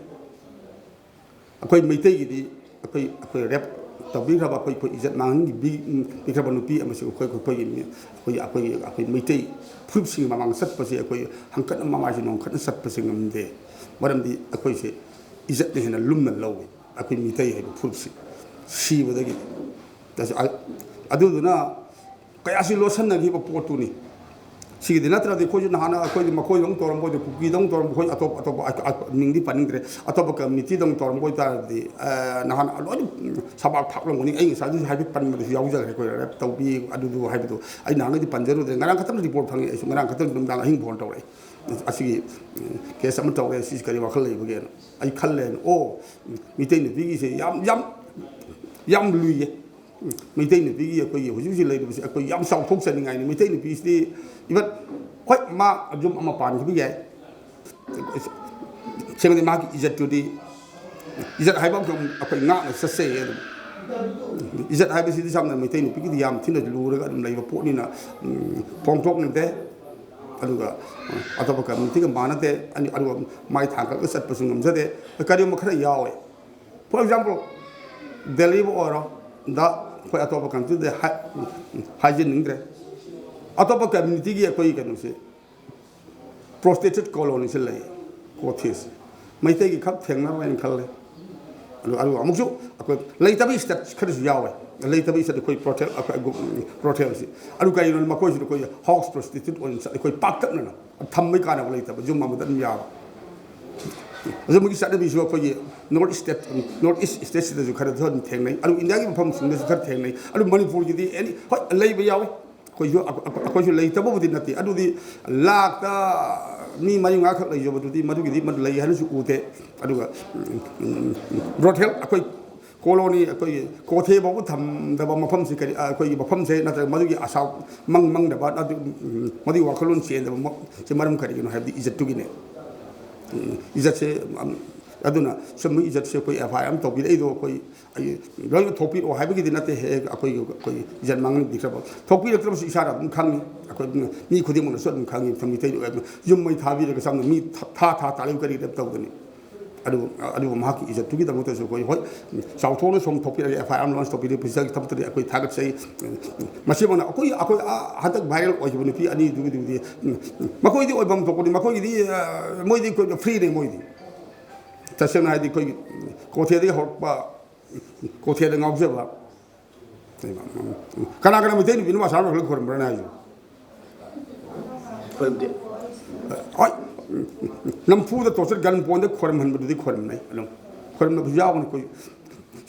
ꯑꯩꯈꯣꯏ ꯃꯩꯇꯩꯒꯤꯗꯤ ꯑꯩꯈꯣꯏ, ꯑꯩꯈꯣꯏ ꯔꯦꯞ ꯇꯧꯕꯤꯈ꯭ꯔꯕ, ꯑꯩꯈꯣꯏ, ꯑꯩꯈꯣꯏ ꯏꯖꯠ ꯃꯥꯡꯍꯟꯕꯤ-, ꯄꯤꯈ꯭ꯔꯕ ꯅꯨꯄꯤ ꯑꯃꯁꯨ ꯑꯩꯈꯣꯏ, ꯑꯩꯈꯣꯏꯒꯤ ꯃꯤ-, ꯑꯩꯈꯣꯏꯒꯤ, ꯑꯩꯈꯣꯏꯒꯤ, ꯑꯩꯈꯣꯏ ꯃꯩꯇꯩ ꯐꯨꯔꯨꯞꯁꯤꯡꯒꯤ ꯃꯃꯥꯡꯗ ꯆꯠꯄꯁꯦ, ꯑꯩꯈꯣꯏ ꯍꯪꯀꯠꯅ ꯃꯃꯥꯏꯁꯦ ꯅꯣꯡꯈꯠꯅ ꯆꯠꯄꯁꯦ ꯉꯝꯗꯦ꯫ ꯃꯔꯝꯗꯤ ꯑꯩꯈꯣꯏꯁꯦ ꯏꯖꯠꯅ ꯍꯦꯟꯅ ꯂꯨꯝꯅ ꯂꯧꯏ, ꯑꯩꯈꯣꯏ ꯃꯤꯇꯩ ꯍꯥꯏꯕ ꯐꯨꯔꯨꯞꯁꯤ ꯁꯤꯕꯗꯒꯤ꯫ ꯑꯗꯨꯗꯨꯅ ꯀꯌꯥꯁꯤ ꯂꯣꯠꯁꯤꯟꯅꯈꯤꯕ ꯄꯣꯠꯇꯨꯅꯤ꯫ ꯁꯤꯒꯤꯗꯤ ꯅꯠꯇ꯭ꯔꯗꯤ ꯑꯩꯈꯣꯏꯁꯨ ꯅꯍꯥꯟꯅ ꯑꯩꯈꯣꯏꯗꯤ ꯃꯈꯣꯏꯗꯧꯅ ꯇꯧꯔꯝꯕ ꯑꯣꯏꯗꯤ, ꯀꯨꯀꯤꯗꯧꯅ ꯇꯧꯔꯝꯕ, ꯑꯩꯈꯣꯏ ꯑꯇꯣꯞ ꯑꯇꯣꯞꯄ ꯑ- ꯑ- ꯃꯤꯡꯗꯤ ꯄꯟꯅꯤꯡꯗ꯭ꯔꯦ, ꯑꯇꯣꯞꯄ ꯀꯝꯃ꯭ꯌꯨꯅꯤꯇꯤꯗꯧꯅ ꯇꯧꯔꯝꯕ ꯑꯣꯏꯇꯥꯔꯗꯤ, ꯑ, ꯅꯍꯥꯟ ꯂꯣꯏꯅ ꯁꯕꯥꯛ ꯐꯥꯛꯂꯝꯒꯅꯤ꯫ ꯑꯩ ꯉꯁꯥꯏꯗꯁꯨ ꯍꯥꯏꯐꯦꯠ ꯄꯟꯕꯗꯁꯨ ꯌꯥꯎꯖꯈ꯭ꯔꯦ, ꯑꯩꯈꯣꯏ ꯔꯦꯞ ꯇꯧꯕꯤ ꯑꯗꯨꯗꯨ ꯍꯥꯏꯕꯗꯣ꯫ ꯑꯩ ꯅꯍꯥꯟꯒꯩꯗꯤ ꯄꯟꯖꯔꯨꯗ꯭ꯔꯦ, ꯉꯔꯥꯡ ꯈꯛꯇꯪ ꯔꯤꯄꯣꯔꯠ ꯐꯪꯉꯤ꯫ ꯑꯩꯁꯨ ꯉꯔꯥꯡ ꯈꯛꯇꯪ ꯅꯨꯡꯗꯥꯡ ꯑꯍꯤꯡ ꯐꯣꯟ ꯇꯧꯔꯛꯑꯦ꯫ ꯑꯁꯤꯒꯤ ꯀꯦꯁ ꯑꯃ ꯇꯧꯔꯦ, ꯁꯤꯁꯤ ꯀꯔꯤ ꯋꯥꯈꯜ ꯂꯩꯕꯒꯦꯅ꯫ ꯑꯩ ꯈꯜꯂꯦꯅ, ꯑꯣ, ꯃꯤꯇꯩ ꯅꯨꯄꯤꯒꯤꯁꯦ ꯌꯥꯝ ꯌꯥꯝ ꯌꯥꯝ ꯂꯨꯏꯌꯦ꯫ ꯃꯩꯇꯩ ꯅꯨꯄꯤꯒꯤ ꯑꯩꯈꯣꯏꯒꯤ ꯍꯧꯖꯤꯛ ꯍꯧꯖꯤꯛ ꯂꯩꯔꯤꯕꯁꯤ ꯑꯩꯈꯣꯏ ꯌꯥꯝ ꯆꯥꯎꯊꯣꯛꯆꯅꯤꯡꯉꯥꯏꯅꯤ꯫ ꯃꯩꯇꯩ ꯅꯨꯄꯤꯁꯤꯗꯤ ꯏꯚꯟ ꯍꯣꯏ, ꯃꯥ ꯌꯨꯝ ꯑꯃ ꯄꯥꯟꯈꯤꯕ ꯌꯥꯏ, ꯁꯦꯡꯅꯗꯤ ꯃꯥꯒꯤ ꯏꯖꯠꯇꯨꯗꯤ, ꯏꯖꯠ ꯍꯥꯏꯕ ꯑꯃꯁꯨ ꯑꯩꯈꯣꯏ ꯉꯥꯛꯅ ꯆꯠꯆꯩꯌꯦ꯫ ꯑꯗꯨꯝ ꯏꯖꯠ ꯍꯥꯏꯕꯁꯤꯗꯤ ꯁꯝꯅ ꯃꯩꯇꯩ ꯅꯨꯄꯤꯒꯤꯗꯤ ꯌꯥꯝ ꯊꯤꯅ ꯂꯨꯔꯒ ꯑꯗꯨꯝ ꯂꯩꯕ ꯄꯣꯠꯅꯤꯅ, ꯎꯝ, ꯐꯣꯡꯗꯣꯛꯅꯗꯦ꯫ ꯑꯗꯨꯒ, ꯎꯝ, ꯑꯇꯣꯞꯄ ꯀꯝꯃ꯭ꯌꯨꯅꯤꯇꯤꯒ ꯃꯥꯟꯅꯗꯦ꯫ ꯑꯅꯤ- ꯑꯗꯨꯒ ꯃꯥꯏ ꯊꯥꯡꯒꯠꯂꯒ ꯆꯠꯄꯁꯨ ꯉꯝꯖꯗꯦ꯫ ꯀꯔꯤꯒꯨꯝꯕ ꯈꯔ ꯌꯥꯎꯋꯦ꯫ For example, ꯗꯦꯜꯂꯤꯕꯨ ꯑꯣꯏꯔꯣ, ꯗ ꯑꯩꯈꯣꯏ ꯑꯇꯣꯞꯄ ꯀꯟꯇ꯭ꯔꯤꯗ ꯍꯥꯏ- ꯍꯥꯏꯖꯅꯤꯡꯗ꯭ꯔꯦ꯫ ꯑꯇꯣꯞꯄ ꯀꯝꯃ꯭ꯌꯨꯅꯤꯇꯤꯒꯤ ꯑꯩꯈꯣꯏꯒꯤ ꯀꯩꯅꯣꯁꯦ, ꯄ꯭ꯔꯣꯁꯇꯤꯇ꯭ꯌꯨꯠ ꯀꯣꯂꯣꯅꯤꯁꯦ ꯂꯩ, ꯀꯣꯊꯤꯁꯦ꯫ ꯃꯩꯇꯩꯒꯤ ꯈꯛ ꯊꯦꯡꯅꯔꯣꯏꯅ ꯈꯜꯂꯦ꯫ ꯑꯗꯨ ꯑꯗꯨꯒ ꯑꯃꯨꯛꯁꯨ ꯑꯩꯈꯣꯏ ꯂꯩꯇꯕ ꯏꯁꯇꯦꯠ ꯈꯔꯁꯨ ꯌꯥꯎꯋꯦ꯫ ꯂꯩꯇꯕ ꯏꯁꯇꯦꯠ ꯑꯩꯈꯣꯏ ꯄ꯭ꯔꯣꯊꯦꯜ, ꯑꯩꯈꯣꯏ ꯒ꯭ꯔꯨꯞ, ꯄ꯭ꯔꯣꯊꯦꯜꯁꯤ꯫ ꯑꯗꯨ ꯀꯔꯤꯒꯤꯅꯣ? ꯃꯈꯣꯏꯁꯤꯗ ꯑꯩꯈꯣꯏ ꯍꯥꯎꯁ ꯄ꯭ꯔꯣꯁꯇꯤꯇ꯭ꯌꯨꯠ ꯑꯣꯏꯅ ꯆꯠꯂꯤ, ꯑꯩꯈꯣꯏ ꯄꯥꯛꯇꯛꯅꯅ꯫ ꯊꯝꯕꯩ ꯀꯥꯟꯅꯕ ꯂꯩꯇꯕ, ꯌꯨꯝ ꯑꯃꯗ ꯑꯗꯨꯝ ꯌꯥꯕ꯫ ꯑꯗꯨ ꯃꯣꯏꯒꯤ ꯆꯠꯅꯕꯤꯁꯨ ꯑꯩꯈꯣꯏꯒꯤ ꯅꯣꯔꯠ ꯏꯁꯇꯦꯠ, ꯅꯣꯔꯠ ꯏꯁ ꯏꯁꯇꯦꯠꯁꯤꯗꯁꯨ ꯈꯔ ꯑꯗꯨꯝ ꯊꯦꯡꯅꯩ꯫ ꯑꯗꯨ ꯏꯟꯗꯤꯌꯥꯒꯤ ꯃꯐꯝꯁꯤꯡꯗꯁꯨ ꯈꯔ ꯊꯦꯡꯅꯩ꯫ ꯑꯗꯨ ꯃꯅꯤꯄꯨꯔꯒꯤꯗꯤ ꯑꯦꯅꯤ, ꯍꯣꯏ, ꯂꯩꯕ ꯌꯥꯎꯋꯤ꯫ ꯑꯩꯈꯣꯏꯁꯨ, ꯑꯩꯈꯣꯏꯁꯨ ꯂꯩꯇꯕꯕꯨꯗꯤ ꯅꯠꯇꯦ꯫ ꯑꯗꯨꯗꯤ ꯂꯥꯛꯇ ꯃꯤ ꯃꯔꯤ ꯃꯉꯥꯈꯛ ꯂꯩꯖꯕꯗꯨꯗꯤ ꯃꯗꯨꯒꯤꯗꯤ ꯃꯗꯨ ꯂꯩ ꯍꯥꯏꯅꯁꯨ ꯎꯗꯦ꯫ ꯑꯗꯨꯒ, ꯎꯝ, ꯎꯝ, ꯕ꯭ꯔꯣꯊꯦꯜ ꯑꯩꯈꯣꯏ ꯀꯣꯂꯣꯅꯤ, ꯑꯩꯈꯣꯏꯒꯤ ꯀꯣꯊꯦ ꯐꯥꯎꯕ ꯊꯝꯗꯕ ꯃꯐꯝꯁꯤ ꯀꯔꯤ, ꯑꯩꯈꯣꯏꯒꯤ ꯃꯐꯝꯁꯦ ꯅꯠꯇ꯭ꯔꯒ ꯃꯗꯨꯒꯤ ꯑꯁꯥ ꯃꯪ ꯃꯪꯗꯕ, ꯑꯗꯨ, ꯎꯝ, ꯃꯗꯨꯒꯤ ꯋꯥꯈꯜꯂꯣꯟ ꯆꯦꯟꯗꯕ ꯃ-, ꯁꯤ ꯃꯔꯝ ꯀꯔꯤꯒꯤꯅꯣ ꯍꯥꯏꯕꯗꯤ ꯏꯖꯠꯇꯨꯒꯤꯅꯦ꯫ ꯎꯝ, ꯏꯖꯠꯁꯦ, ꯎꯝ, ꯑꯗꯨꯅ ꯁꯨꯝꯕ ꯏꯖꯠꯁꯦ ꯑꯩꯈꯣꯏ ꯑꯦꯐ ꯑꯥꯏ ꯑꯥꯔ ꯑꯃ ꯇꯧꯕꯤꯔꯛꯏꯗꯣ ꯑꯩꯈꯣꯏ, ꯑꯩ ꯂꯣꯏꯅ ꯊꯣꯛꯄꯤꯔꯛꯑꯣ ꯍꯥꯏꯕꯒꯤꯗꯤ ꯅꯠꯇꯦ꯫ ꯍꯦꯛ ꯑꯩꯈꯣꯏꯒꯤ, ꯑꯩꯈꯣꯏ ꯏꯖꯠ ꯃꯥꯡꯍꯟꯕꯤꯈ꯭ꯔꯕ, ꯊꯣꯛꯄꯤꯔꯛꯇ꯭ꯔꯕꯁꯨ ꯏꯁꯥꯅ ꯑꯗꯨꯝ ꯈꯪꯉꯤ꯫ ꯑꯩꯈꯣꯏ ꯃꯤ ꯈꯨꯗꯤꯡꯃꯛꯅꯁꯨ ꯑꯗꯨꯝ ꯈꯪꯉꯤ꯫ ꯃꯤꯇꯩ ꯌꯨꯝ ꯃꯩ ꯊꯥꯕꯤꯔꯒ ꯆꯝꯅ ꯃꯤ ꯊꯥ, ꯊꯥ, ꯊꯥ ꯇꯥꯜꯂꯤꯕ ꯀꯔꯤ ꯇꯧꯗꯅꯤ꯫ ꯑꯗꯨꯕꯨ, ꯑꯗꯨꯕꯨ ꯃꯍꯥꯛꯀꯤ ꯏꯖꯠꯇꯨꯒꯤꯗꯃꯛꯇꯁꯨ ꯑꯩꯈꯣꯏ, ꯍꯣꯏ, ꯆꯥꯎꯊꯣꯛꯅ ꯁꯣꯝ ꯊꯣꯛꯄꯤꯔꯒ ꯑꯦꯐ ꯑꯥꯏ ꯑꯥꯔ ꯑꯃ ꯂꯣꯟꯁ ꯇꯧꯕꯤꯔꯛꯄꯁꯤꯗꯒꯤꯗꯃꯛꯇꯗꯤ ꯑꯩꯈꯣꯏ ꯊꯥꯒꯠꯆꯩ꯫ ꯃꯁꯤꯃꯛꯅ ꯑꯩꯈꯣꯏ, ꯑꯩꯈꯣꯏ, ꯑꯥ, ꯍꯟꯗꯛ ꯚꯥꯏꯔꯦꯜ ꯑꯣꯏꯈꯤꯕ ꯅꯨꯄꯤ ꯑꯅꯤꯗꯨꯒꯤꯗꯨꯗꯤ, ꯃꯈꯣꯏꯗꯤ ꯑꯣꯏꯐꯝ ꯊꯣꯛꯄꯅꯤ꯫ ꯃꯈꯣꯏꯒꯤꯗꯤ, ꯑ, ꯃꯣꯏꯗꯤ ꯑꯩꯈꯣꯏ ꯐ꯭ꯔꯤꯅꯦ꯫ ꯃꯣꯏꯗꯤ ꯇꯁꯦꯡꯅ ꯍꯥꯏꯗꯤ ꯑꯩꯈꯣꯏꯒꯤ ꯀꯣꯊꯦꯗꯒꯤ ꯍꯧꯔꯛꯄ, ꯀꯣꯊꯦꯗ ꯉꯥꯎꯖꯕ, ꯀꯅꯥ ꯀꯅꯥ ꯃꯩꯇꯩ ꯅꯨꯄꯤꯅ ꯃꯁꯥ ꯃꯈꯜ ꯈꯣꯏꯔꯝꯕ꯭ꯔꯥꯅꯦ ꯍꯥꯏꯁꯤꯕꯣ? ꯈꯣꯏꯔꯝꯗꯦ꯫ ꯍꯣꯏ, ꯅꯝꯐꯨꯗ ꯇꯣꯔꯆꯔ ꯒꯟ ꯄꯣꯟꯗ ꯈꯣꯏꯔꯝꯍꯟꯕꯗꯨꯗꯤ ꯈꯣꯏꯔꯝꯅꯩ ꯑꯗꯨꯝ꯫ ꯈꯣꯏꯔꯝꯅꯕꯁꯨ ꯌꯥꯎꯕꯅꯤ ꯑꯩꯈꯣꯏ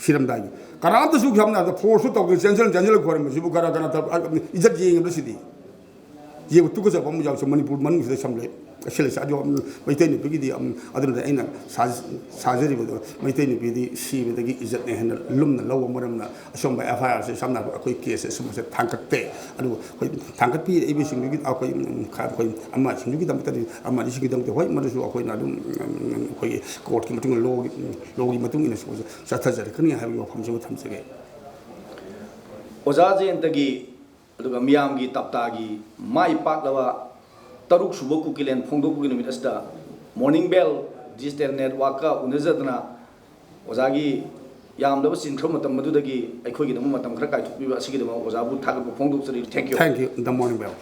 ꯁꯤꯔꯝꯗꯥꯏꯒꯤ꯫ ꯀꯅꯥꯝꯇꯁꯨ ꯌꯥꯝꯅ ꯐꯣꯔꯁꯁꯨ ꯇꯧꯗꯅ ꯆꯦꯟꯁꯤꯜ ꯆꯦꯟꯁꯤꯜꯂꯒ ꯈꯣꯏꯔꯝꯕꯁꯤꯕꯨ ꯀꯅꯥ ꯀꯅꯥ ꯏꯖꯠ ꯌꯦꯡꯉꯕ꯭ꯔꯥ ꯁꯤꯗꯤ? ꯌꯦꯡꯕ ꯇꯨꯀꯠꯆꯕ ꯑꯃ ꯌꯥꯎꯁꯦ ꯃꯅꯤꯄꯨꯔ ꯃꯅꯨꯡꯁꯤꯗ ꯁꯝꯂꯦ꯫ ꯑꯁꯤꯂꯁꯤ ꯑꯗꯣ ꯃꯩꯇꯩ ꯅꯨꯄꯤꯒꯤꯗꯤ ꯑꯗꯨꯅꯗꯤ ꯑꯩꯅ ꯁꯥꯖꯔꯤꯕꯗꯣ ꯃꯩꯇꯩ ꯅꯨꯄꯤꯗꯤ ꯁꯤꯕꯗꯒꯤ ꯏꯖꯠꯅ ꯍꯦꯟꯅ ꯂꯨꯝꯅ ꯂꯧꯕ ꯃꯔꯝꯅ ꯑꯁꯨꯝꯕ ꯑꯦꯐ ꯑꯥꯏ ꯑꯥꯔꯁꯦ ꯁꯝꯅ ꯍꯥꯏꯔꯕꯗ ꯑꯩꯈꯣꯏ ꯀꯦꯁꯁꯦ ꯁꯨꯝꯕꯁꯦ ꯊꯥꯡꯒꯠꯇꯦ꯫ ꯑꯗꯨꯕꯨ ꯑꯩꯈꯣꯏ ꯊꯥꯡꯒꯠꯄꯤꯔꯛꯏꯕꯁꯤꯡꯗꯨꯒꯤ ꯑꯩꯈꯣꯏ ꯑꯩꯈꯣꯏ ꯑꯃꯁꯤꯡꯗꯨꯒꯤꯗꯃꯛꯇꯗꯤ ꯑꯃ ꯑꯅꯤꯁꯤꯡꯒꯤꯗꯃꯛꯇ ꯍꯣꯏ ꯃꯗꯨꯁꯨ ꯑꯩꯈꯣꯏꯅ ꯑꯗꯨꯝ ꯑꯩꯈꯣꯏꯒꯤ ꯀꯣꯔꯠꯀꯤ ꯃꯇꯨꯡ ꯏꯟꯅ ꯂꯣꯒꯤ ꯂꯣꯒꯤ ꯃꯇꯨꯡ ꯏꯟꯅꯁꯨ ꯆꯠꯊꯖꯔꯛꯀꯅꯤ ꯍꯥꯏꯕꯒꯤ ꯋꯥꯐꯝꯁꯤꯃ ꯊꯝꯖꯒꯦ꯫ ꯑꯣꯖꯥ ꯖꯌꯦꯟꯇꯒꯤ ꯑꯗꯨꯒ ꯃꯤꯌꯥꯝꯒꯤ ꯇꯞꯇꯥꯒꯤ ꯃꯥꯏ ꯄꯥꯛꯂꯕ ꯇꯔꯨꯛ ꯁꯨꯕ ꯀꯨꯀꯤꯂꯦꯟ ꯐꯣꯡꯗꯣꯛꯄꯒꯤ ꯅꯨꯃꯤꯠ ꯑꯁꯤꯗ ꯃꯣꯔꯅꯤꯡ ꯕꯦꯜ ꯗꯤꯖꯤꯇꯦꯜ ꯅꯦꯠꯋꯥꯛꯀ ꯎꯅꯖꯗꯅ ꯑꯣꯖꯥꯒꯤ ꯌꯥꯝꯗꯕ ꯆꯤꯟꯈ꯭ꯔꯕ ꯃꯇꯝ ꯑꯗꯨꯗꯒꯤ ꯑꯩꯈꯣꯏꯒꯤꯗꯃꯛ ꯃꯇꯝ ꯈꯔ ꯀꯥꯏꯊꯣꯛꯄꯤꯕ ꯑꯁꯤꯒꯤꯗꯃꯛ ꯑꯣꯖꯥꯕꯨ ꯊꯥꯒꯠꯄ ꯐꯣꯡꯗꯣꯛꯆꯔꯤ꯫ Thank you꯫ Thank you, the Morning Bell.